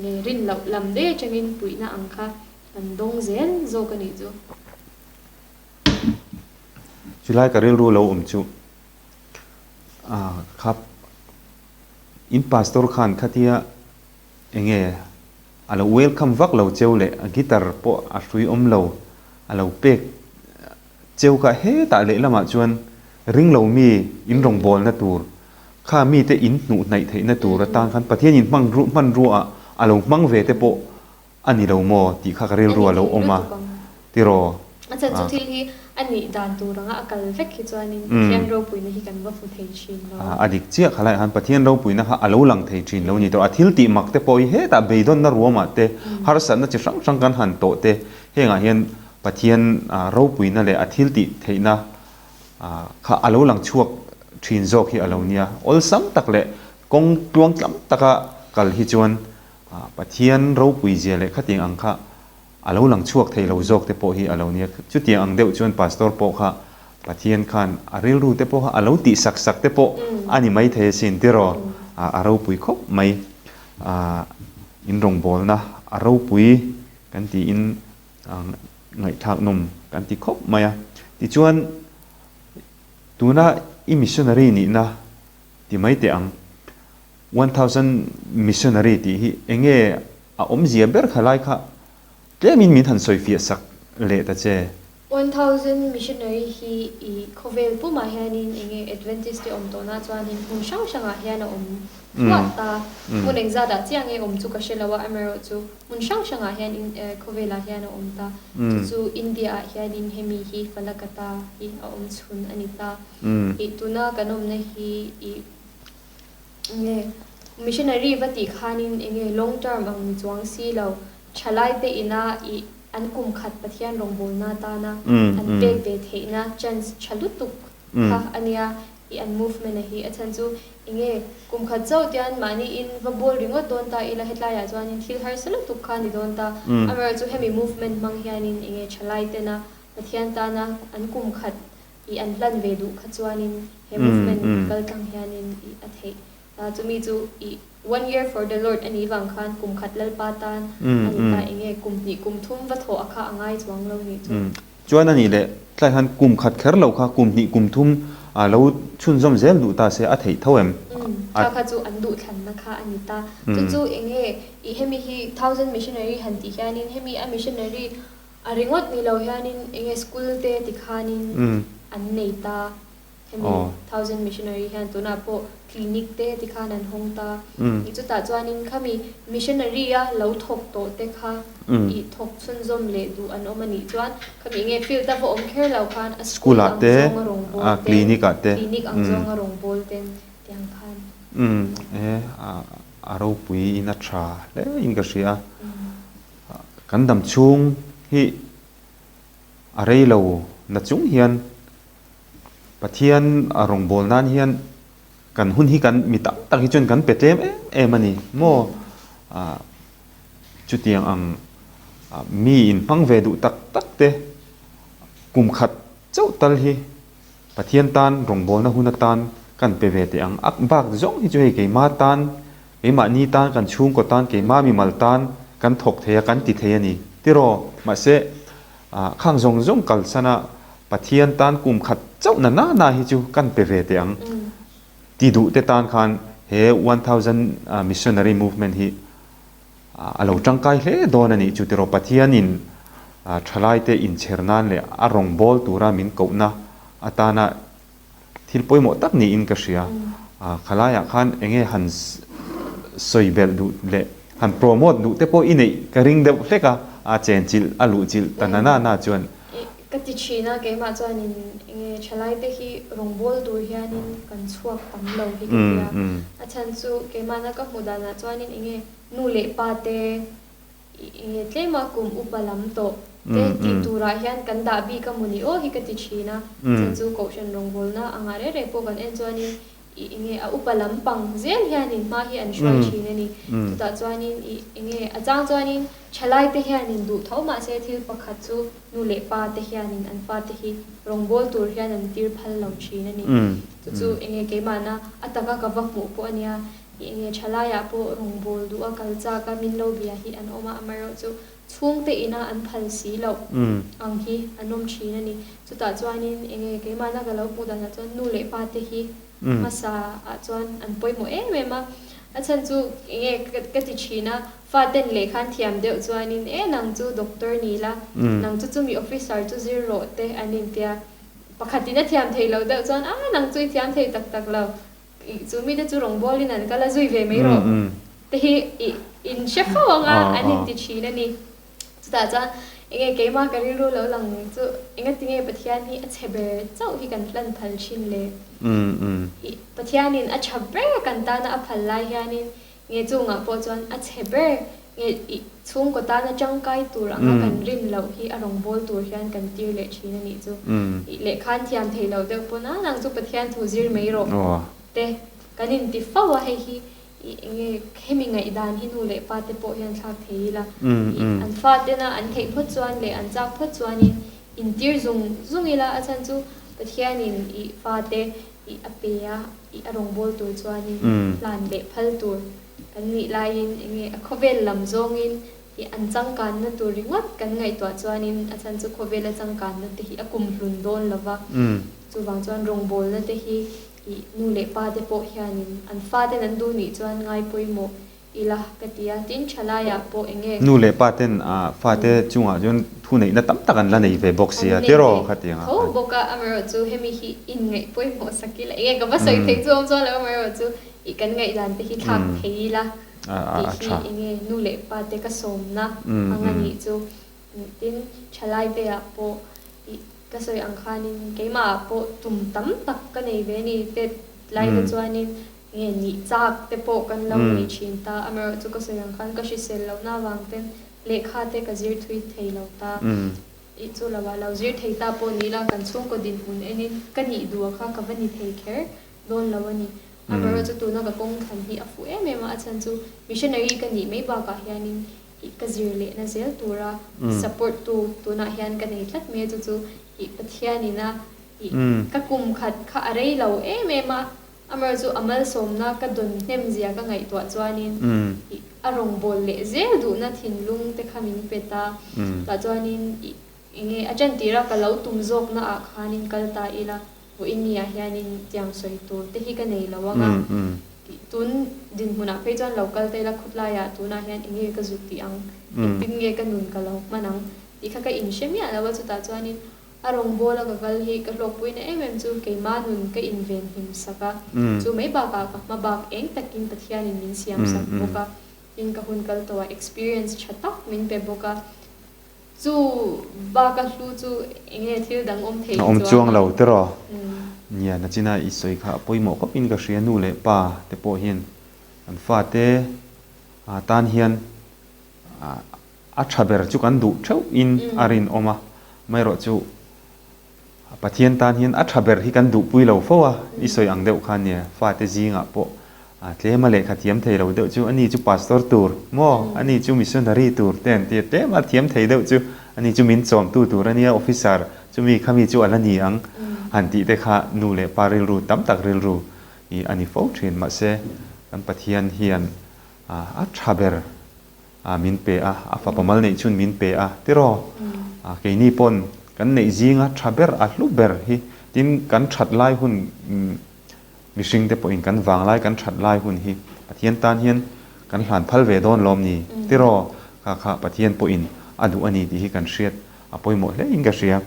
Nge rin loh lam daih atangin puihna ang kha kan dawng zel zawk a nih chu. Chulai ka rilru lo awm chu kha in pastor khan khatia Enge a lo welcome vak lo cheu leh a guitar pawh a hrui awm lo a lo pek cheu kha hetah lehlamah chuan ring lo mi in rawngbawlna tur kha mite in hnuh hnaih theihna tur atan khan Pathian in hmang hmanrua a lo hmang ve te pawh A ni lo maw tih kha ka rilru a lo awm a, tiraw? A chhan chu thil hi a nih dan tur anga a kal vek hi chuanin Pathian ropuina hi kan va hmu thei thin lo. A dik chiah kha laiah khan Pathian ropuina kha a lo lang thei thin lo ni tawh. A thil tih mak te pawh hi hetah beidawnna ruamah te, harsatna chi hrang hrang kan han tawh te, hengah hian Pathian ropuina leh a thil tih theihna kha a lo lang chhuak. thin zawk hi a lo nia. Awlsam tak leh kawng tluang tlam taka kal hi chuan Pathian ropui zia leh khatiang ang kha a lo lang chhuak thei lo zawk te pawh hi a lo nia. Chutiang ang deuh chuan Pastor pawh kha Pathian khan a rilru te pawh kha a lo tih sak sak te pawh a ni maithei asin tiraw? A ropui khawp mai. In rawngbawlna a ropui kan tiin ngaihthlak nawm kan ti khawp mai a. Tichuan tuna i missionary nihna ti mai teh ang. 1000 missionary tih hi enge a awmzia ber kha lai kha tlemin min han sawifiah sak leh ta che. 1000 missionary hi i khawvel pumah hianin enge Adventist te awm tawhna chuanin hmun hrang hrangah hian a awm thuah ta. Hmun engzatah chiah nge awm chu ka hre lo a, amaherawhchu hmun hrang hrangah hian khawvelah hian a awm ta. Chu chu India ah hianin hemi hi Falakata hi a awm chhun a ni ta. I tuna kan awmna hi i Nge missionary va tih khanin enge long term ang ni chuang si lo, thalaite ina ih an kum khat Pathian rawngbawlna tana an pek ve theihna chance tha lutuk kha a nia ih an movement a hi. A chhan chu enge kum khat chauh tian mahni in va bawl ringawt dawn ta ila hetlaiah chuanin thil harsa lutuk kha ni dawn ta. Amaherawhchu hemi movement hmang hianin enge thalaitena Pathian tana an kum khat I an hlan ve duh kha chuanin he movement kal tlang hianin i a theih. Chumi chu i One year for the Lord a nih vang khan kum khat Lalpa tan a ni ta enge kum hnih kum thum va thawh a kha a ngai chuang lo nih chu. Chuan a nih leh tlai khan kum khat kher lo kha kum hnih kum thum a lo chhunzawm zel duh ta se a theih tho em? Kha kha chu an duhthlanna kha a ni ta. Chu chu enge i hemi hi Thousand Missionary han tih hianin hemi a missionary A ringawt ni lo hianin enge school te ti khanin an nei ta, hemi Thousand Missionary hian tunah pawh clinic te ti khan an hawng ta. I chutah chuanin khami missionary a lo thawk tawh te kha i thawk chhunzawm leh duh an awm a nih chuan khami enge field a va awm kher lo khan a school ang zawnga rawngbawl ten, clinic ang zawnga rawngbawl ten tiang khan. E a ropui in a tha hle in ka hria. Kan dam chhung hi a rei lo na chung hian Pathian a rawngbâwl nân hian kan hun hi kan mi tam tak hi chuan kan pe tlem em em a ni maw? Chutiang ang mi inhmang ve duh tak tak te kum khat chauh tal hi Pathian tan rawngbawlna hun atan kan pe ve teh ang. A bak zawng hi chu hei keimah tan, keimahni tan, kan chhungkaw tan, keimah mimal tan kan thawk thei a, kan ti thei a ni. Tiraw? Mahse, khang zawng zawng kalsana Pathian tan kum khat chauh na na na hi chu kan pe ve teh ang. Ti duh te tan khan he 1000 Missionary Movement hi A lo tangkai hle dawn a nih chu tiraw Pathianin thalaite inchher nan leh a rawngbâwl tura min kohna atana thil pawimawh tak niin ka hria. Khalaiah khan enge han sawi belh duh leh han promote duh te pawh i neih ka ring deuh hlek a, a chenchilh a luhchilh ta na na na chuan. Ka ti thin a, keimah chuanin enge thalaite hi rawngbâwl tur hianin kan chhuak tam lo hi ka ti a. A chhan chu keimahna ka hmuh danah chuanin enge nu leh pa te enge tlema kum upa lam tawh te tih turah hian kan dah bik a mawni aw hi ka ti thin a. A chhan chu kohhran rawngbâwlna anga reh reh pawh kan en chuanin I enge a upa lam pang zel hianin hma hi an hruai thin a ni. Chutah chuanin i enge a chang chuanin thalaite hianin duh tho mahse thil pakhat chu nu leh pa te hianin an fate hi rawngbâwl tur hian an tir phal lo thin a ni. Chu chu enge keimahna a taka ka va hmuh pawh a nia. I enge thalaiah pawh rawngbâwl duh a kal chak a min lo bia hi an awm a, amaherawh chu chhungte ina an phal si loh ang hi an awm thin a ni. Chutah chuanin enge keimahna ka lo hmuh danah chuan nu leh pa te hi hmasa ah chuan an pawimawh em em a. A chhan chu enge ka ti thin a, fa ten lehkha an thiam deuh chuanin e nang chu doctor ni la, nang chu chumi officer chu zir rawh te an intia. Pakhatin a thiam thei loh deuh chuan a nang chu i thiam thei tak tak lo, Chu mite chu rawngbawlin an kal a zui ve mai rawh te hi i in hre fo ang a, an inti thin a ni. Chutah chuan enge keimah ka rilru lo lang chu engatinge Pathian hi a chhe ber chauh hi kan hlan phal thin le? I Pathianin a tha ber kan tana a phal lai hianin nge chungah pawh chuan a chhe ber. Nge i chhungkaw tana tangkai tur anga kan rin loh hi a rawngbâwl tur hian kan tir leh thin a nih chu. I lehkhan thiam thei lo deuh pawn a, nang chu Pathian thu zir mai rawh te kan inti fo a, hei hi i enge hemi ngaihdan hi nu leh pa te pawh hian thlak thei ila, i an fa tena an theih phawt chuan leh an chak phawt chuanin intir zung zung ila, a chhan chu Pathianin i fate i a pe a, i a rawngbâwl tur chuanin hlan leh phal tur. Kan nih laiin enge a khawvel lam zawngin i an changkanna tur ringawt kan ngaihtuah chuanin a chhan chu khawvela changkanna te hi a kum hlun dawn lo va. Chuvang chuan rawngbawlna te hi i nu leh pa te pawh hianin an faten an duh nih chuan ngai pawimawh ila ka ti a. Tin, thalaiah pawh enge. Nu leh pa ten fate chungah chuan thuneihna tam tak an la nei ve bawk sia tiraw khatiang a. Tho bawk a, amaherawhchu hemi hi inngaih pawimawh sak ila enge ka va sawi theih chu awm chuan lo amaherawhchu I kan ngaihdan te hi thlak thei ila tih hi enge nu leh pa te ka sawmna ang a nih chu. Tin, thalai te ah pawh i ka sawi ang khanin keimah ah pawh tum tam tak ka nei ve a ni. Tet lai te chuanin nge nih chak te pawh kan lo nei thin ta. Amaherawhchu chu ka sawi ang khan ka hrisel lohna avang ten lehkha te ka zir thui thei lo ta. I chu lo ah lo zir thei ta pawh ni ila kan chhungkaw dinhmun enin ka nih duh a kha ka va ni thei kher dawn lo a ni. Amaherawhchu tuna ka kawng thlan hi a fuh em em a, a chhan chu missionary ka nih mai bakah hianin ih ka zir lehna zel tura support tu tunah hian ka nei tlat mai a, chu chu ih Pathianin a ih ka kum khat kha a rei lo em em a, amaherawhchu a malsawmna ka dawn hnem zia ka ngaihtuah chuanin ih a rawngbâwl leh zel duhna thinlung te kha min pe ta, tah chuanin ih enge a ṭan tira ka lo tum zawkna ah khanin kal ta ila. Vawiin ni ah hianin tiang sawi tur te hi ka nei lo ang a, tun dinhmunah phei chuan lo kal ta ila khutlaiah tunah hian eng nge ka zuk tih ang, engtin nge ka nun ka lo hman ang tih kha ka inhre miah lo a, chutah chuanin a rawngbawla ka kal hi ka hlawkpuina em em chu keimah nun ka invenhim sak a, chu mai bakah ka hma bak eng takin Pathianin min siam sak bawk a, tin ka hun kal tawhah experience tha tak min pe bawk a. Chu bak a hlu chu enge thil dang awm thei A awm chuang lo tiraw? Nia, nachina i sawi kha a pawimawh khawp in ka hria nu leh pa te pawh hian kan fate tan hian a tha ber chu kan duh theuh in a rinawm a, amaherawh chu Pathian tan hian a tha ber hi kan duhpui lo fo a, i sawi ang deuh kha nia, fate zingah pawh tlema lehkha thiam thei lo deuh chu ani chu pastor tur maw, ani chu missionary tur te an ti a, tlema thiam thei deuh chu ani chu min chawmtu tur a nia, officer chumi khami chu a la ni ang han tih te kha nu leh pa rilru tam tak rilru hi a ni fo thin. Mahse, kan Pathian hian a tha ber A min pe a, a fapa mal neih chhun min pe a, tiraw? A keini pawn kan neih zinga tha ber, a hlu ber hi tin kan that lai hun mihring te pawhin kan vang lai kan that lai hun hi Pathian tan hian kan hlan phal ve dawn lawm ni, tiraw? Kha kha Pathian pawhin a duh a ni tih hi kan hriat a pawimawh hle in ka hria.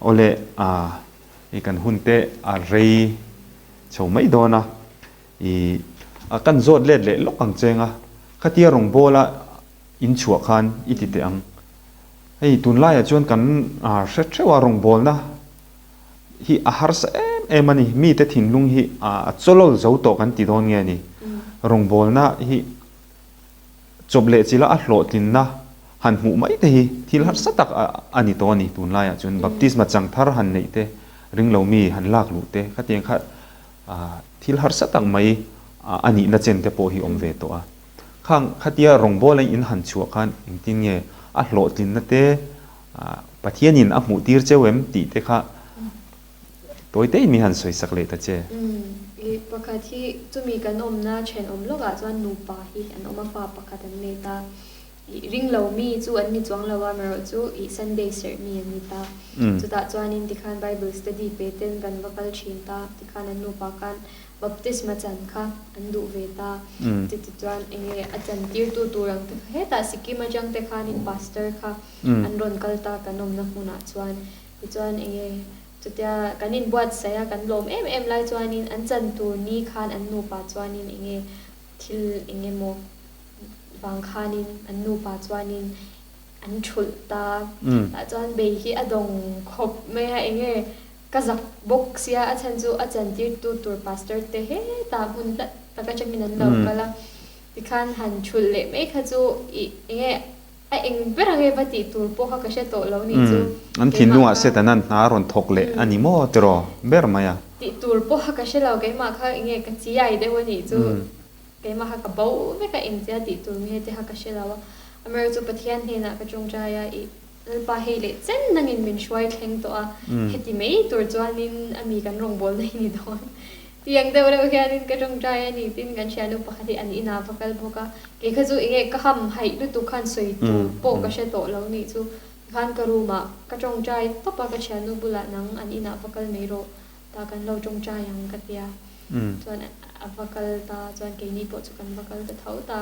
Awle, a i kan hun te a rei chho mai dawn a. I a kan zawt let leh lawk ang cheng a, khatia rawngbawla in chhuah khan i ti teh ang. Hei tunlaiah chuan kan hre theuh a rawngbawlna hi a harsa em em a ni, mite thinlung hi a chawlawl zo tawh kan ti dawn nge ni. Rawngbawlna hi chawp leh chila a hlawhtlinna han hmuh mai te hi thil harsa tak a ni tawh a ni tunlaiah chuan. Baptisma chang thar han neih te, ringlo mi han lak luh te khatiang kha Thil harsa tak mai a nihna chen te pawh hi awm ve tawh a. Khang khatia rawngbawla in han chhuah khan engtin nge a hlawhtlinna te Pathianin a hmuh tir cheu em tih te kha tawi tein min han sawi sak leh ta che. I pakhat hi chumi kan awmna thenawm lawkah chuan nupa hi an awm a, fa pakhat an nei ta. Ih ring lo mi chu an ni chuang lo a, marawh chu ih Sunday serh mi an ni ta. Chutah chuanin tikhan Bible study pe ten kan va kal thin ta, tikhan an nupa khan baptisma chan kha an duh ve ta. Chuti chuan enge a chan tirtu tur ang te kha hetah Sikkim atang te khanin pastor kha an rawn kal ta kan awmna hmunah chuan. Tichuan enge chutia kan inbuatsaih a kan lawm em em lai chuanin an chan tur ni khan an nupa chuanin enge thil enge maw vang khanin an nupa chuanin an thulh ta. Tah chuan bei hi a dawng khawp mai a, enge ka zak bawk sia a chhan chu a chantirtu tur pastor te hetah hmun hlat tak atangin an lo kal a. Tikhan han thulh leh mai kha chu i enge a eng ber ange va tih tur pawh kha ka hre tawh lo nih chu. An Keimah thinlungah kha. Setana'n hna a rawn thawk leh a ni maw tiraw ber mai a. Tih tur pawh kha ka hre lo, keimah kha enge ka chiai deuh a nih chu. Keimah kha ka bo vek a, engtia tih tur nge te kha ka hre lo a. Amaherawhchu Pathian hnenah ka tawngtai a, i Lalpa hei leh chen nangin min hruai thleng tawh a, heti mai tur chuanin a mi kan rawngbawlna hi ni dawn. Tiang deuh reuh hianin ka tawngtai a ni tin kan hriatnu pakhat hi an inah va kal bawk a, kei kha chu enge ka ham haih lutuk khan sawi tur pawh ka hre tawh lo nih chu tikhan ka room ah ka tawngtai tawp a, ka thiannu bulah nang an inah va kal mai rawh ta kan lo tawngtai ang ka tia chuan a va kal ta chuan keini pawh chu kan va kal ta tho ta.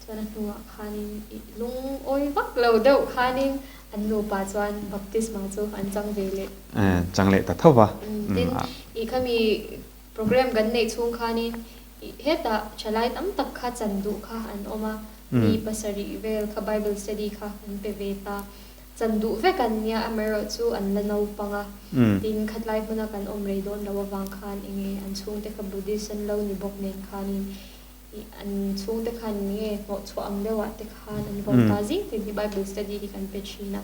Chuan a hnuah khanin i lungawi vak lo deuh khanin an nupa chuan baptisma chu an chang ve leh. Chang leh ta tho va. Tin, i khami program kan neih chhung khanin i hetah thalai tam tak kha chan duh kha an awm a, mi pasarih vel kha Bible study kha an pe ve ta. Chan duh vek an nia, amaherawh chu an la naupang a. Tin, khatlai hmuna kan awm rei dawn lo avang khan enge an chhungte kha Buddhist an lo ni bawk nen khanin I an chhungte khan nge hnawhchhuah ang deuhah te khan an vawm ta zing tin hi Bible study hi kan pe thin a.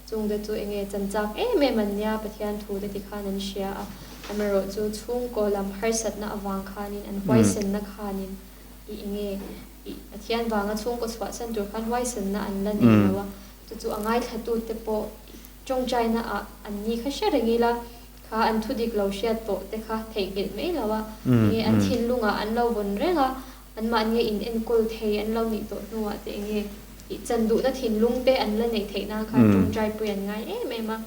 Chungte chu enge chan chak em em an nia Pathian thu te ti khan an hria a. Amaherawh chu chhungkaw lam harsatna avang khanin an huaisenna khanin i enge i Pathian vanga chhungkaw chhuahsan tur khan huaisenna an la nei lo a. Chu chu a ngaithlatute pawh tawngtaina ah an ni kha hre reng ila. Kha an thu dik lo hriat tawh te kha theihnghilh mai lo a, enge an thinlungah an lo vawn reng a, anmahnia in enkawl thei an lo nih tawh hnuah te enge i chan duhna thinlung te an la neih theih nan khan tawngtaipui an ngai em em a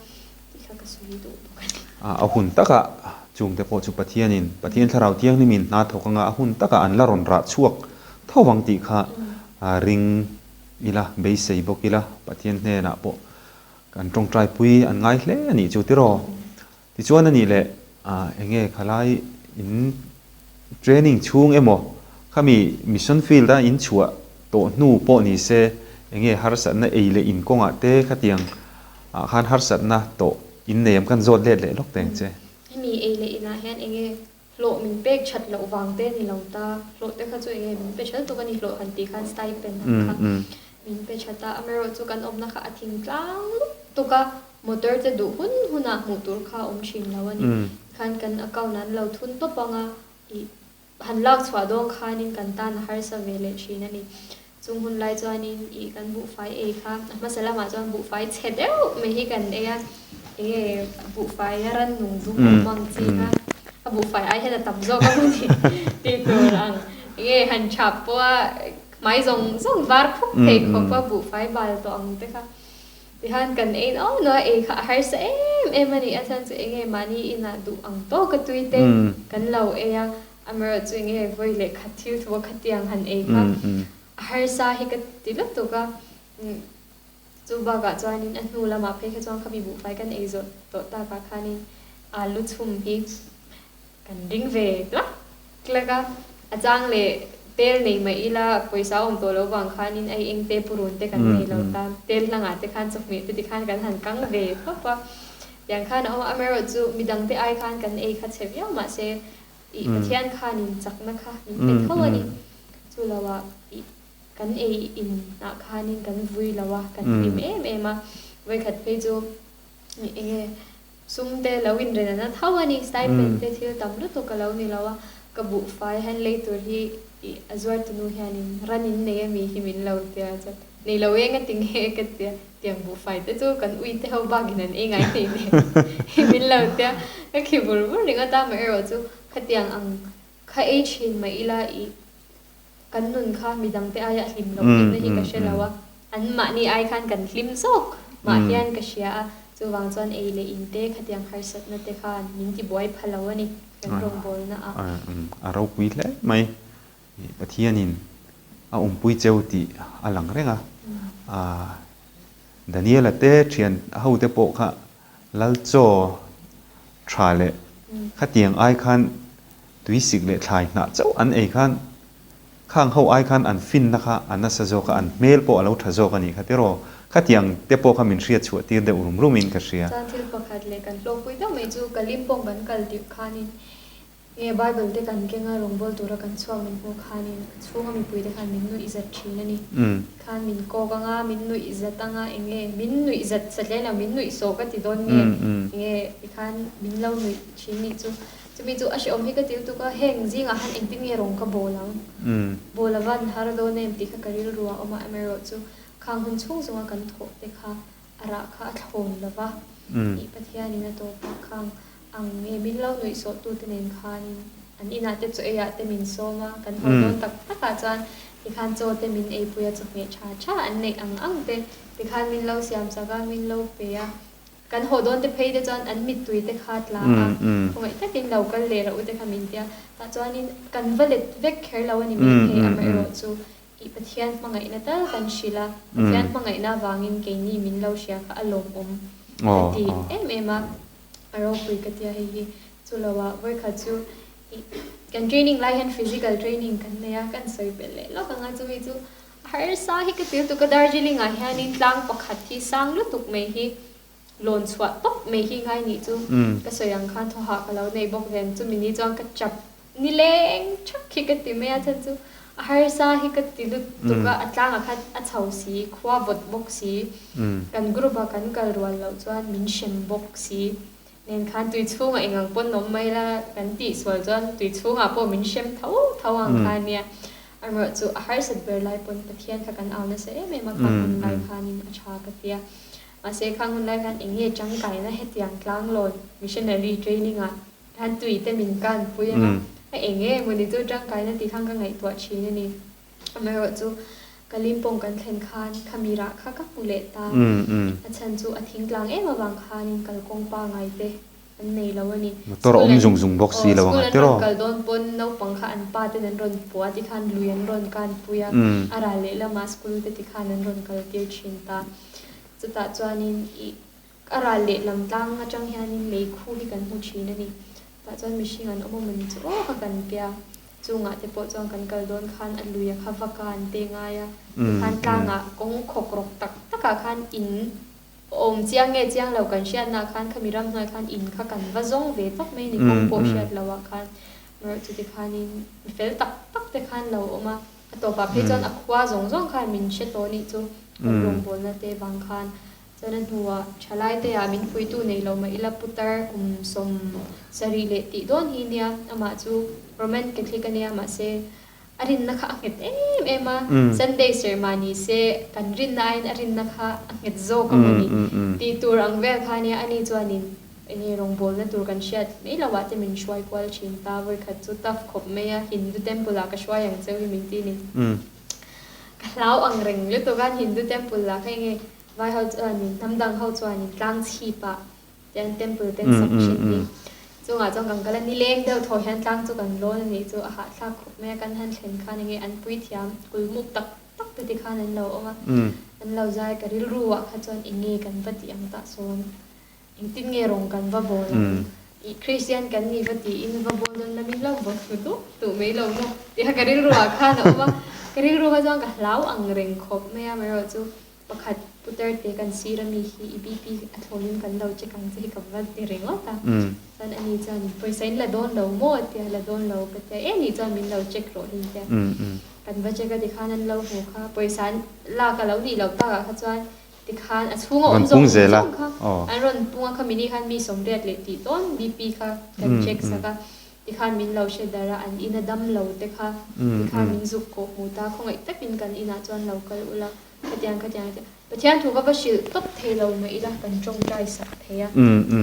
tih kha ka sawi duh bawk a ni. A hun takah chungte pawh chu Pathianin, Pathian Thlarau Thianghlimin hna thawk anga a hun takah an la rawn rah chhuak tho vang tih kha ring ila, beisei bawk ila, Pathian hnenah pawh Kan tawngtaipui an ngai hle a nih chu tiraw? Tichuan a nih leh eng nge khalai in training chhung emaw khami mission field a in chhuah tawh hnu pawh ni se eng nge harsatna ei leh in kawngah te khatiang ah khan harsatna tawh in nei am kan zawt let leh lawk teng che. Hemi ei leh inah hian eng nge Hlawh min pek that loh vang te ni lo ta, hlawh te kha chu eng nge min pe that tuk a ni, hlawh han tih khan stipend ang kha min pe that a, amaherawh chu kan awmna kha a thing tlang lutuk a, motor te duh hun hunah hmuh tur kha a awm thin lo a ni, tikhan kan account an lo thun tawp ang a, ih han lak chhuah dawn khanin kan tan a harsa ve leh thin a ni. Chung hun lai chuanin ih kan buhfai ei kha a hmasa lamah chuan buhfai chhe deuh mai hi kan ei a, enge buhfai a rannung dum awm ang chi kha a buhfai ai hian a tam zawk a maw ni tih tur ang enge han chhap pawh a hmai zawng zawng var phup thei khawp a buhfai bal tawh ang te kha tihian kan ei no no a ei kha a harsa em em a ni a chhan chu enge mahni inah duh ang tawk a tui te kan lo ei a. Amaherawh chu enge vawi leh khat thil thu a khatiang han ei kha a harsa hi ka ti lutuk a, chu bakah chuanin a hnu lamah phei kha chuan khami buhfai kan ei zawh tawh takah khanin alu chhum hi kan ring ve tlak tlak a, a chang leh tel nei mai ila pawisa a awm tawh loh vang khanin ei eng te purun te kan nei lo ta, tel hlangah te khan chawhmeh te tikhan kan han kang ve tawp a, tiang khan a awm a, amaherawh chu midangte ai khan kan ei kha chhe viau mahse Ih Pathian khanin chakna kha min pe tho a ni. Chu loah ih kan ei in ah khanin kan vui lo a, kan hlim em em a. Vawikhat phei chu ih eng nge sum te lo inren a na tho a ni, stipend te thil tam lutuk a lo ni lo a. Ka buhfai han lei tur hi ih a zuartunu hianin ran in nei ami hi min lo tia chuan nei lo eng a ti nge ka tia. Tiang buhfai te chu kan ui te ho bakin an ei ngai thei nen hi min lo tia ka khi vur vur ringawt a, amaherawh chu khatiang ang kha ei thin mah ila ih kan nun kha midang te aia hlim loh bikna hi ka hre lo a, an mahni ai khan kan hlim zawk mah hian ka hria a, chuvang chuan ei leh in te khatiang harsatna te khan min ti buai pha lo a ni kan rawngbawlna ah. A ropui hle mai. Pathianin a awmpui cheu tih a lang reng a. Daniela te thian hote pawh kha Lalchaw tha leh khatiang ai khan tuisik leh thlai hnah chauh an ei khan khang ho ai khan an finna kha a nasa zawk a, an hmel pawh a lo tha zawk a nih kha tiraw. Khatiang te pawh kha min hriat chhuah tir deuh rum rumin ka hria. Chuan thil pakhat leh kan hlawkpui deuh mai chu Kalimpong kan kal tirh khanin. Nge Bible te kan keng a rawngbâwl tura kan chhuak min hmuh khanin a chhunga mipuite khan min nuih zat thin a ni. Khan min kawk anga, min nuih zat anga eng nge min nuih zat satliah lo, min nuih sawh ka ti dawn nge eng nge tikhan min lo nuih thin nih chu. Chumi chu a hrehawm hi ka ti lutuk a, heng zingah khan engtin nge rawng ka bawl ang? Bawl a van har dawn em tih kha ka rilru a awm a, amaherawhchu khang hun chhung zawnga kan thawh te kha a rah kha a thlawn lo va, tih Pathianin a tawpah khang ang nge min lo nuih sawhtute nen khanin an inah te chaw eiah te min sawm a, kan haw dawn tak takah chuan tikhan chaw te min eipui a, chawhmeh tha tha an neih ang ang te tikhan min lo siam chak a, min lo pe a, kan haw dawn te phei te chuan an mittui te kha tla a, khawngaih takin lo kal leh rawh u te kha min ti a, tah chuanin kan va let vek kher lo a ni maithei amaherawhchu I Pathian hmangaihna tal kan hrilh a, Pathian hmangaihna avangin keini min lo hria kha a lawmawm ka ti em em a, a ropui ka tia hei hi. Chu lo ah vawikhat chu i kan training lai hian physical training kan nei a, kan sawi belh leh lawk ang a, chumi chu a harsa hi ka ti lutuk a, Darjeeling ah hianin tlang pakhat hi sang lutuk mai hi lawn chhuah tawp mai hi ngai nih chu ka sawi ang khan thawhah ka lo nei bawk nen chumi ni chuan ka chap nileng thak hi ka ti mai a chhan chu a harsa hi ka ti lutuk a a tlangah khan a chho si khua vawt bawk si kan group ah kan kal rual loh chuan min hrem bawk si nen khan tui chhungah eng ang pawn awm mai la kan tih sual chuan tui chhungah pawh min hrem tho tho ang kha ania amaherawh chu a harsat ber lai pawn Pathian kha kan au nasa em em a khang hun lai khanin a tha ka ti a. Mahse, khang hun lai khan eng nge tangkaina hetiang tlanglawn missionary training ah khan tui te min kanpui anga a eng nge mawni chu tangkaina tih khan ka ngaihtuah thin a ni. Amaherawhchu Kalimpong kan thlen khan khami rah kha ka hmu leh ta. A chhan chu a thingtlang em avang khanin kalkawng pangai te An nei lo a ni. Motor a awm zung zung bawk si lo ang a tiraw? School an rawn kal dawn pawn naupang kha an pa ten an rawn pua tikhan lui an rawn kan pui a, a ral leh lama school te tikhan an rawn kal tir thin ta. Chutah chuanin ih a ral leh lam tlang atang hianin lei khu hi kan hmu thin a ni. Tah chuan mihring an awm awm chu aw kha kan tia. Chungah te pawh chuan kan kal dawn khan a lui a kha vak a an te ngai a, tikhan tlangah kawng khawk rawk tak takah khan in Awm chiang nge chiang lo kan hriatna khan khami ram hnuai khan in kha kan va zawng ve tawp mai ni kawng pawh hriat loh ah khan erawh chuti khanin mi fel tak tak te khan lo awm a, a tawpah phei chuan a khua zawng zawng khan min hre tawh nih chu kan rawngbawlna te vang khan chuan a hnuah thalai te ah min puitu nei lo mah ila putar kum 70 leh tih dawn hi nia amah chu Roman Catholic a nia mahse A rinna kha a nghet em em a, Sunday serh mah ni se kan rinna aiin a rinna kha a nghet zawk a mawni tih tur ang vel kha ania, ani chuanin enge rawngbawlna tur kan hriat mai lo ah te min hruai kual thin ta, vawikhat chu tough khawp mai a, Hindu temple ah ka hruai ang cheu hi min ti ni. Ka hlau ang reng lutuk a, Hindu temple lah kha enge vai ho chuanin hnam dang ho chuanin tlang chhip ah Tian temple ten sak thin hi chungah chuan kan kal a, nileng deuh thaw hian tlang chu kan lawn a nih chu a hahthlak khawp mai a, kan han thlen khan enge an puithiam kulmuk tak tak te ti khan an lo awm a, an lo zai ka rilru ah kha chuan enge kan va tih ang tah sawn engtin nge rawng kan va bawl ang ih Christian kan ni va tiin va bawl dawn la min lo vaw thlu duh duh mai lo maw tih kha ka rilru ah khan a awm a, ka rilru kha chuan ka hlau ang reng khawp mai a, amaherawhchu Pakhat, Putar te kan sir a mi hi i BP a thlawnin kan lo check ang che hi ka va ti ringawt a. Chuan ani chuan pawisa in la dawn lo maw a tia, la dawn lo ka tia, e ni chuan min lo check rawh hi tia. Kan va check a tikhan an lo hmu kha, pawisa an lak a lo nih loh takah kha chuan tikhan a chhunga awm zawng zawng kha an rawn pung a, khami ni khan mi 80 leh tih dawn BP kha kan check sak a, tikhan min lo hre dar a, an ina dam lo te kha tikhan min zuk kawh hmu ta, khawngaih takin kan inah chuan lo kal ula. Khatiang khatiang a ti a. Pathian thu ka va hrilh tawp thei lo mah ila kan tawngtai sak thei a,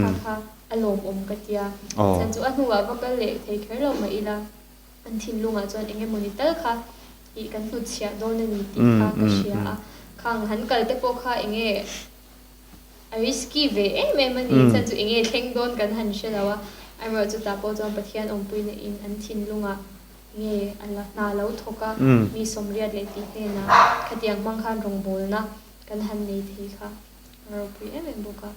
kha kha a lawmawm ka ti a. Chhan chu a hnuah va kal leh thei kher lo mah ila an thinlungah chuan eng emawni tal kha ih kan hnutchhiah dawn a ni tih kha ka hria a. Khang han kal te pawh kha eng nge a risky ve em em a ni. Chhan chu eng nge thleng dawn kan han hre lo a. Amaherawhchu tah pawh chuan Pathian awmpuina in an thinlungah Nge a la hna lo thawk a, mi 80 leh tih hnenah khatiang hmang khan rawngbawlna kan han nei thei kha a ropui em em bawk a,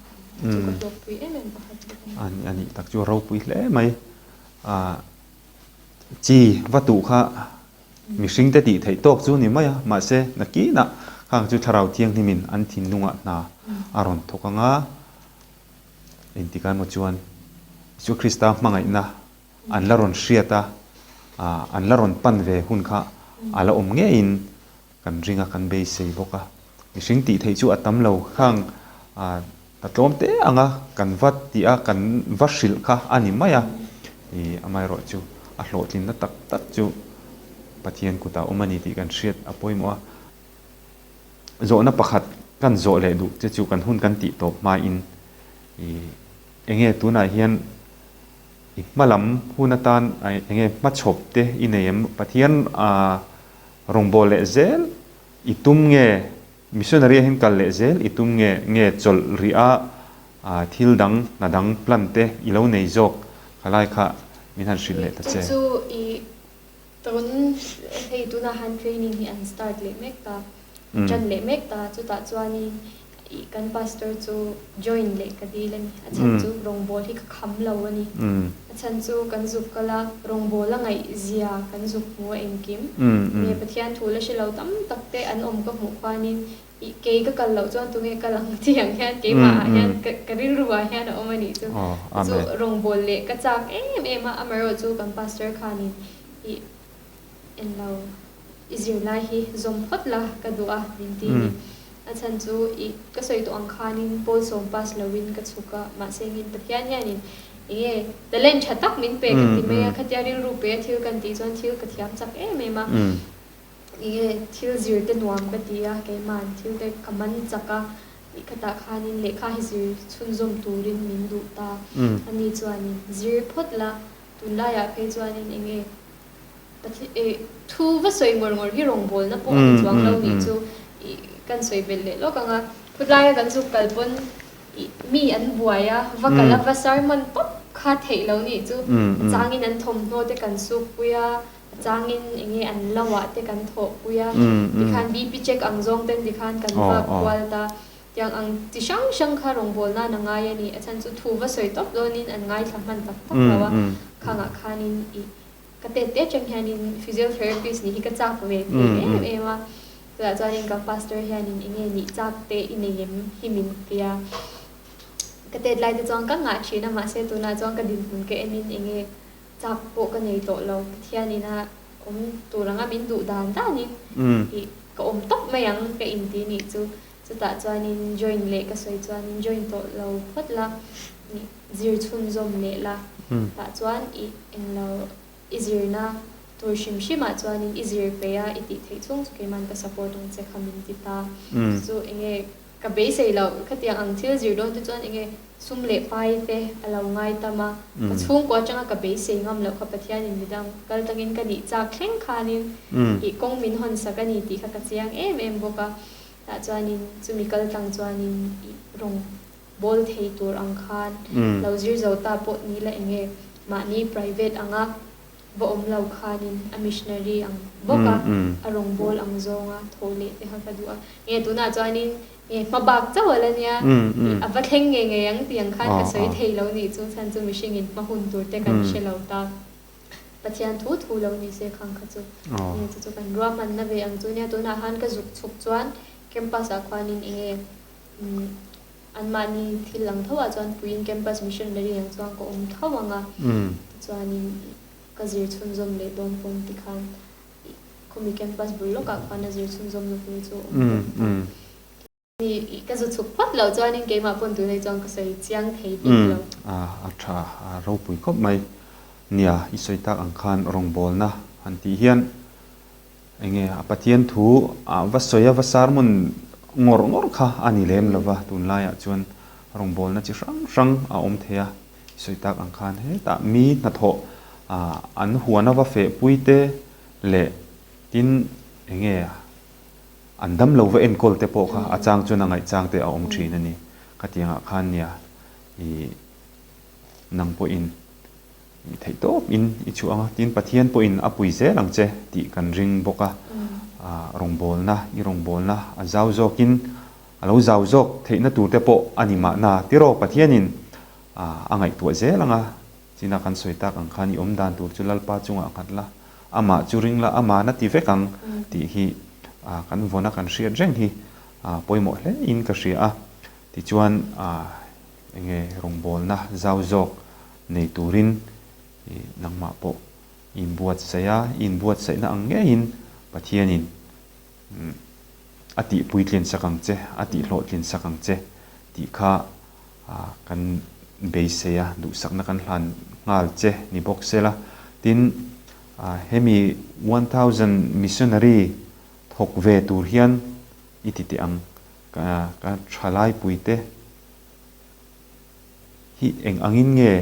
chu ka hlawkpui em em pakhat bawk a ni. A ni, a nih tak chu a ropui hle mai. Chi va tuh kha mihring te tih theih tawk chu ni mai a, mahse nakinah khang chu Thlarau Thianghlimin an thinlungah hna a rawn thawk ang a, engtikah emaw chuan Isua Krista hmangaihna. an la rawn hriat a, an la rawn pan ve hun kha a la awm ngeiin kan ring a, kan beisei bawk a. Mihring tih theih chu a tam lo khang a tlawm te anga kan va tih a, kan va hrilh kha a ni mai a. Ih amaherawh chu a hlawhtlinna tak tak chu Pathian kutah awm a ni tih kan hriat a pawimawh a. Zawhna pakhat kan zawh leh duh che chu kan hun kan tih tawp hmain ih enge tunah hian i hma lam hun atan enge hmachhawp te i nei em? Pathian rawngbâwl leh zel i tum nge? Missionary ah hian kal leh zel i tum nge? Nge chawlh rih a thil dang hna dang plan te i lo nei zawk? Khalai kha min han hrilh leh ta che. Chu chu i Tun hei tunah han training hi an start leh mek ta, an tan leh mek ta, chutah chuanin ih kan pastor chu join leh ka dil a ni. A chhan chu rawngbawl hi ka kham lo a ni. A chhan chu kan zuk kal a, rawngbawl a ngaih zia kan zuk hmu a engkim. Nge Pathian thu la hre lo tam tak te an awm ka hmuh khuanin ih kei ka kal loh chuan tunge kal ang tih ang hian keimah ah hian ka rilru ah hian a awm a nih chu. Chu rawngbawl leh ka chak em em a, amaherawh chu kan pastor khanin ih en lo i zirlai hi zawm phawt la ka duh a min ti ni. A chhan chu ih ka sawi tawh ang khanin pawl sawm pass loin ka chhuk a, mahse engin Pathian hianin enge talent tha tak min pe ka ti mai a, khatia rilru pe a thil kan tih chuan thil ka thiam chak em em a. Enge thil zir te nuam ka ti a, keima'n thil te ka man chak a, tih khatah khanin lehkha hi zir chhunzawm turin min duh ta. Ani chuanin zir phawt la, tunlaiah phei chuanin enge thu va sawi ngawr ngawr hi rawngbawlna pawh a ni chuang lo nih chu ih kan sawi belh leh lawk ang a. Khawtlaia kan zuk kal pawn ih mi an buai a, va kal a va sermon tawp kha theih lo nih chu a changin an thawmhnaw te kan sukpui a, A changin enge an lo ah te kan thawhpui a, tikhan BP check ang zawng ten tikhan kan vak kual ta. Tiang ang chi hrang hrang kha rawngbâwl nan a ngai a ni. A chhan chu thu va sawi tawp dawnin an ngaithla hman tak tak lo a, khangah khanin ih ka tet te atang hianin physiotherapist nih hi ka chak ve thei em em a. Chutah chuanin kan pastor hianin enge nih chak te i nei em hi min ti a. Ka tet lai te chuan ka ngah thin a, mahse tunah chuan ka dinhmun ka enin enge Chak pawh ka nei tawh lo, Pathian ina awm tur anga min duh dan danin ih ka awm tawp mai ang ka inti nih chu. Chutah chuanin join leh ka sawi chuanin join tawh lo phawt la, ih zir chhunzawm leh la. Tah chuan ih englo i zirna tur hrim hrimah chuanin i zir peih a i tih theih chhung chu keiman ka support ang che kha min ti ta. Chu chu enge Ka beisei loh, khatiang ang thil zir dawn te chuan enge sum leh pai te a lo ngai tam a, ka chhungkua atanga ka beisei ngam loh kha Pathianin midang kal tangin ka nih chak thleng khanin ih kawng min hawn sak a ni tih kha ka chiang em em bawk a, tah chuanin chumi kal tlang chuanin ih rawng bawl thei tur ang khan lo zir zo ta pawh ni la enge mahni private anga Va awm lo khanin a missionary ang bawk a, a rawngbâwl ang zawnga thaw leh te kha ka duh a. Nge tunah chuanin nge hma bak chauh a la nia, ih a va thleng ngei ngei ang tih ang khan ka sawi thei lo nih chu chhan chu mihringin hma hun tur te kan hre lo ta. Pathian thu thu lo ni se khang kha chu. Nge chu chu kan ruahmanna ve ang chu nia tunah khan ka zuk chhuk chuan campus ah khuanin enge Anmahni thil ang tho ah chuan puiin campus missionary ang chuan ka awm tho ang a, tichuanin ka zir chhunzawm leh dawn pawn tikhan khawmi campus bul lawkah khuan a zir chhunzawmna tur chu a awm bawk ta. Ni ka zu chhuk phawt loh chuanin keimah pawn tunei chuan ka sawi chiang thei bik lo. A tha a ropui khawp mai. Nia, i sawi tak ang khan rawngbawlna han tih hian Enge a Pathian thu a va sawi a va sermon ngawr ngawr kha a ni lem lova, tunlaiah chuan rawngbawlna chi hrang hrang a awm thei a, i sawi tak ang khan hetah mi hnathawh an huan a va fehpui te leh tin enge an damlo va enkawl te pawh kha a chang chuan a ngaihchang te a awm thin a ni. Khatiangah khan nia i nang pawhin I theih tawp in i chhuah ang a, tin Pathian pawhin a pui zel ang che tih kan ring bawk a, rawngbawlna, i rawngbawlna a zau zawkin a lo zau zawk theihna tur te pawh a ni mahna tiraw Pathianin a ngaihtuah zel ang a, china kan sawi tak ang khan i awm dan tur chu Lalpa chungah nghat la, amah chu ring la, amahna ti vek ang tih hi kan vawn a kan hriat reng hi pawimawh hle in ka hria a, tichuan enge rawngbawlna zau zawk nei turin. Nangmah pawh i inbuatsaih a, i inbuatsaihna ang ngeiin Pathianin a tih puitlin sak ang che, a tih hlawhtlin sak ang che tih kha kan beisei a, duhsakna kan hlan nghal che ni bawk sela. Tin, hemi 1000 missionary thawk ve tur hian i ti teh ang, ka thalaipui te hi eng angin nge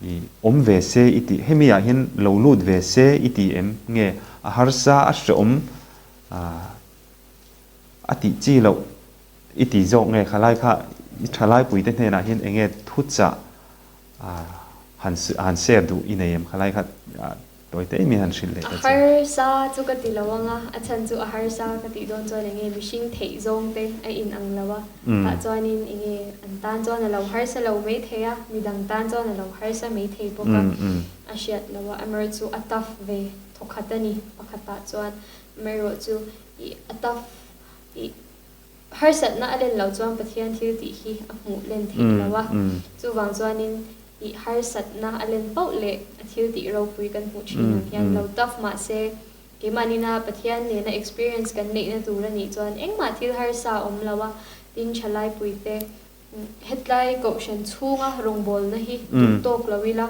i awm ve se i tih, hemi ah hian lo lut ve se i ti em nge a harsa a hrehawm a tih chi loh i ti zawk nge khalai kha i thalaipui te hnenah hian eng nge thuchah han han share duh i nei em khalai kha Tawi te min han hrilh leh ta che. A harsa chu ka ti lo ang a, a chhan chu a harsa ka tih dawn chuan enge mihring theih zawng te a in ang lo a, tah chuanin enge an tan chuan a lo harsa lo mai thei a, midang tan chuan a lo harsa mai thei bawk a, a hriat lo a, amaherawh chu a tough ve thawkhat a ni pakhatah chuan, amaherawh chu ih a tough ih harsatna a len loh chuan Pathian thil tih hi a hmuh len theih lo a, chuvang chuanin Tih harsatna a len pauh leh a thil tih ropui kan hmuh thin ang hian lo tough mah se, keimahni-na Pathian nena experience kan neihna tur a nih chuan engmah thil harsa a awm lo a, tin thalaipui te hetlai kohhran chhunga rawngbawlna hi duh tawk lo ila,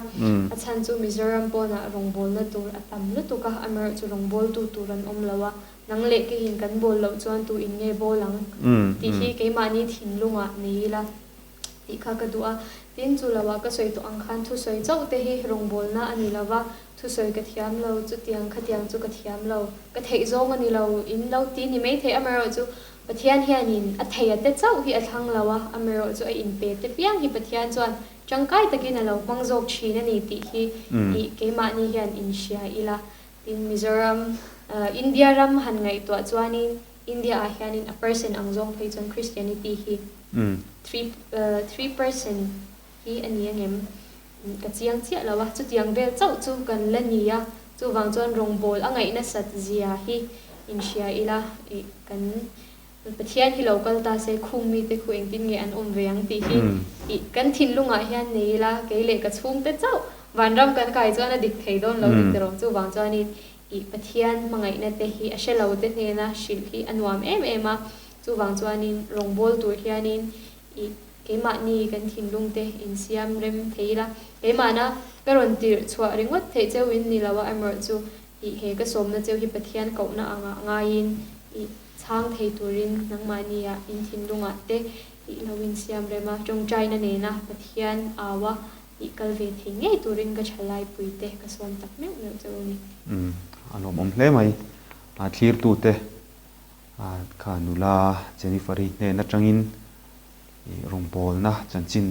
a chhan chu Mizoram pawnah rawngbawlna tur a tam lutuk a, amaherawhchu rawngbawltu tur an awm lo a, nang leh keiin kan bawl loh chuan tu in nge bawl ang tih hi keimahni thinlungah nei ila. Tih kha ka duh a. Tin, chu loah ka sawi tawh ang khan thusawi chauh te hi rawngbawlna a ni lo va, thusawi ka thiam lo, chutiang khatiang chu ka thiam lo, ka theih zawng a ni lo, in lo ti ni mai thei. Amaherawhchu Pathian hianin a theia te chauh hi a thlang lo a, amaherawhchu a inpe te piang hi Pathian chuan tangkai takin a lo hmang zawk thin a ni tih hi ih keimahni hian inhria ila. Tin, Mizoram, India ram han ngaihtuah chuanin India ah hianin a percent ang zawng phei chuan Christianity hi 3 3% hi a ni angem? Ka chiang chiah lo a, chutiang vel chauh chu kan la ni a, chuvang chuan rawngbawl a ngaih nasat zia hi inhria ila ih kan Pathian hi lo kal ta se khung mite khu engtin nge an awm ve ang tih hi ih kan thinlungah hian nei ila kei leh ka chhungte chauh vanram kan kai chuan a dik thei dawn lo ni tiraw chuvang chuanin Ih Pathian hmangaihna te hi a hre lo te hnena hrilh hi a nuam em em a, chuvang chuanin rawngbawl tur hianin ih keimahni kan thinlung te insiam rem thei ila, keimahna ka rawn tirh chhuah ringawt theih cheu in ni lo a, amaherawh chu ih he ka sawmna cheu hi Pathian kohna angah ngaiin ih chhang thei turin nangmahnia in thinlungah te ih lo insiam rem a, tawngtaina nena Pathian au a Tih kal ve thei ngei turin ka thalai puite ka sawm tak meuh meuh che u ni. Umm a lawmawm hle mai. A thlirtute kha nula Jennifer-i hnen atangin rawngbawlna chanchin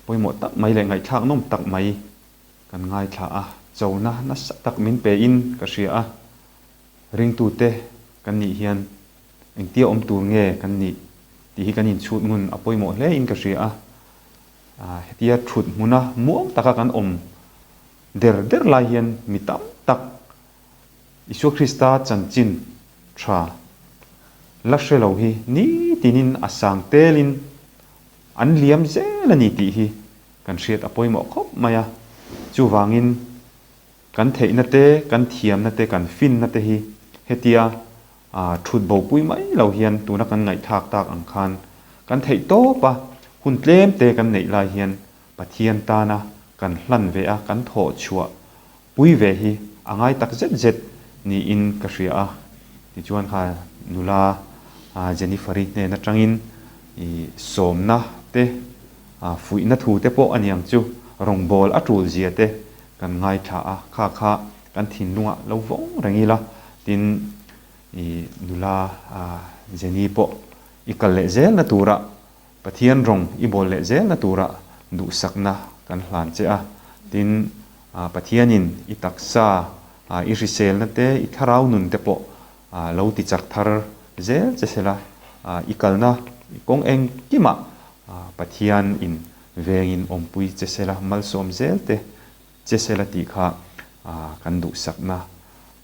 pawimawh tak mai leh ngaihthlak nawm tak mai kan ngaithla a, chona nasa tak min pein ka hria a, ringtute kan nih hian Engtia awm tur nge kan nih tih hi kan inchhut ngun a pawimawh hle in ka hria a. Hetia thut hmuna muang taka kan awm der der lai hian mi tam tak Isua Krista chanchin tha la hre lo hi nitinin a sang telin an liam zel a ni tih hi kan hriat a pawimawh khawp mai a. Chuvangin kan theihna te, kan thiamna te, kan finna te hi hetia Thut bopui mai lo hian tuna kan ngaihthlak tak ang khan kan theih tawp a, hun tlem te kan neih lai hian Pathian tana kan hlan ve a, kan thawh chhuah pui ve hi a ngai tak zet zet niin ka hria a. Tichuan kha nula Jennifer-i hnen atangin i sawmna te, fuihna thu te pawh a niang chu rawngbawl a tul zia te kan ngaithla a, kha kha kan thinlungah lo vawng reng ila, tin i nula Jenny pawh i kal leh zelna tura Pathian rawng i bawl leh zelna tura duhsakna kan hlan che a, tin Pathianin i taksa i hriselna te i thlarau nun te pawh lo ti chak thar zel che sela, i kalna kawng engkimah Pathianin vengin awmpui che sela malsawm zel te Che sela tih kha kan duhsakna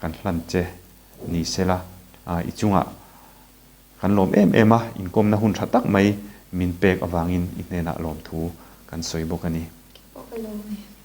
kan hlan che ni sela i chungah kan lawm em em a, inkawmna hun tha tak mai min pek avangin i hnenah lawmthu kan sawi bawk a ni. Kei pawh ka Ka lawm e.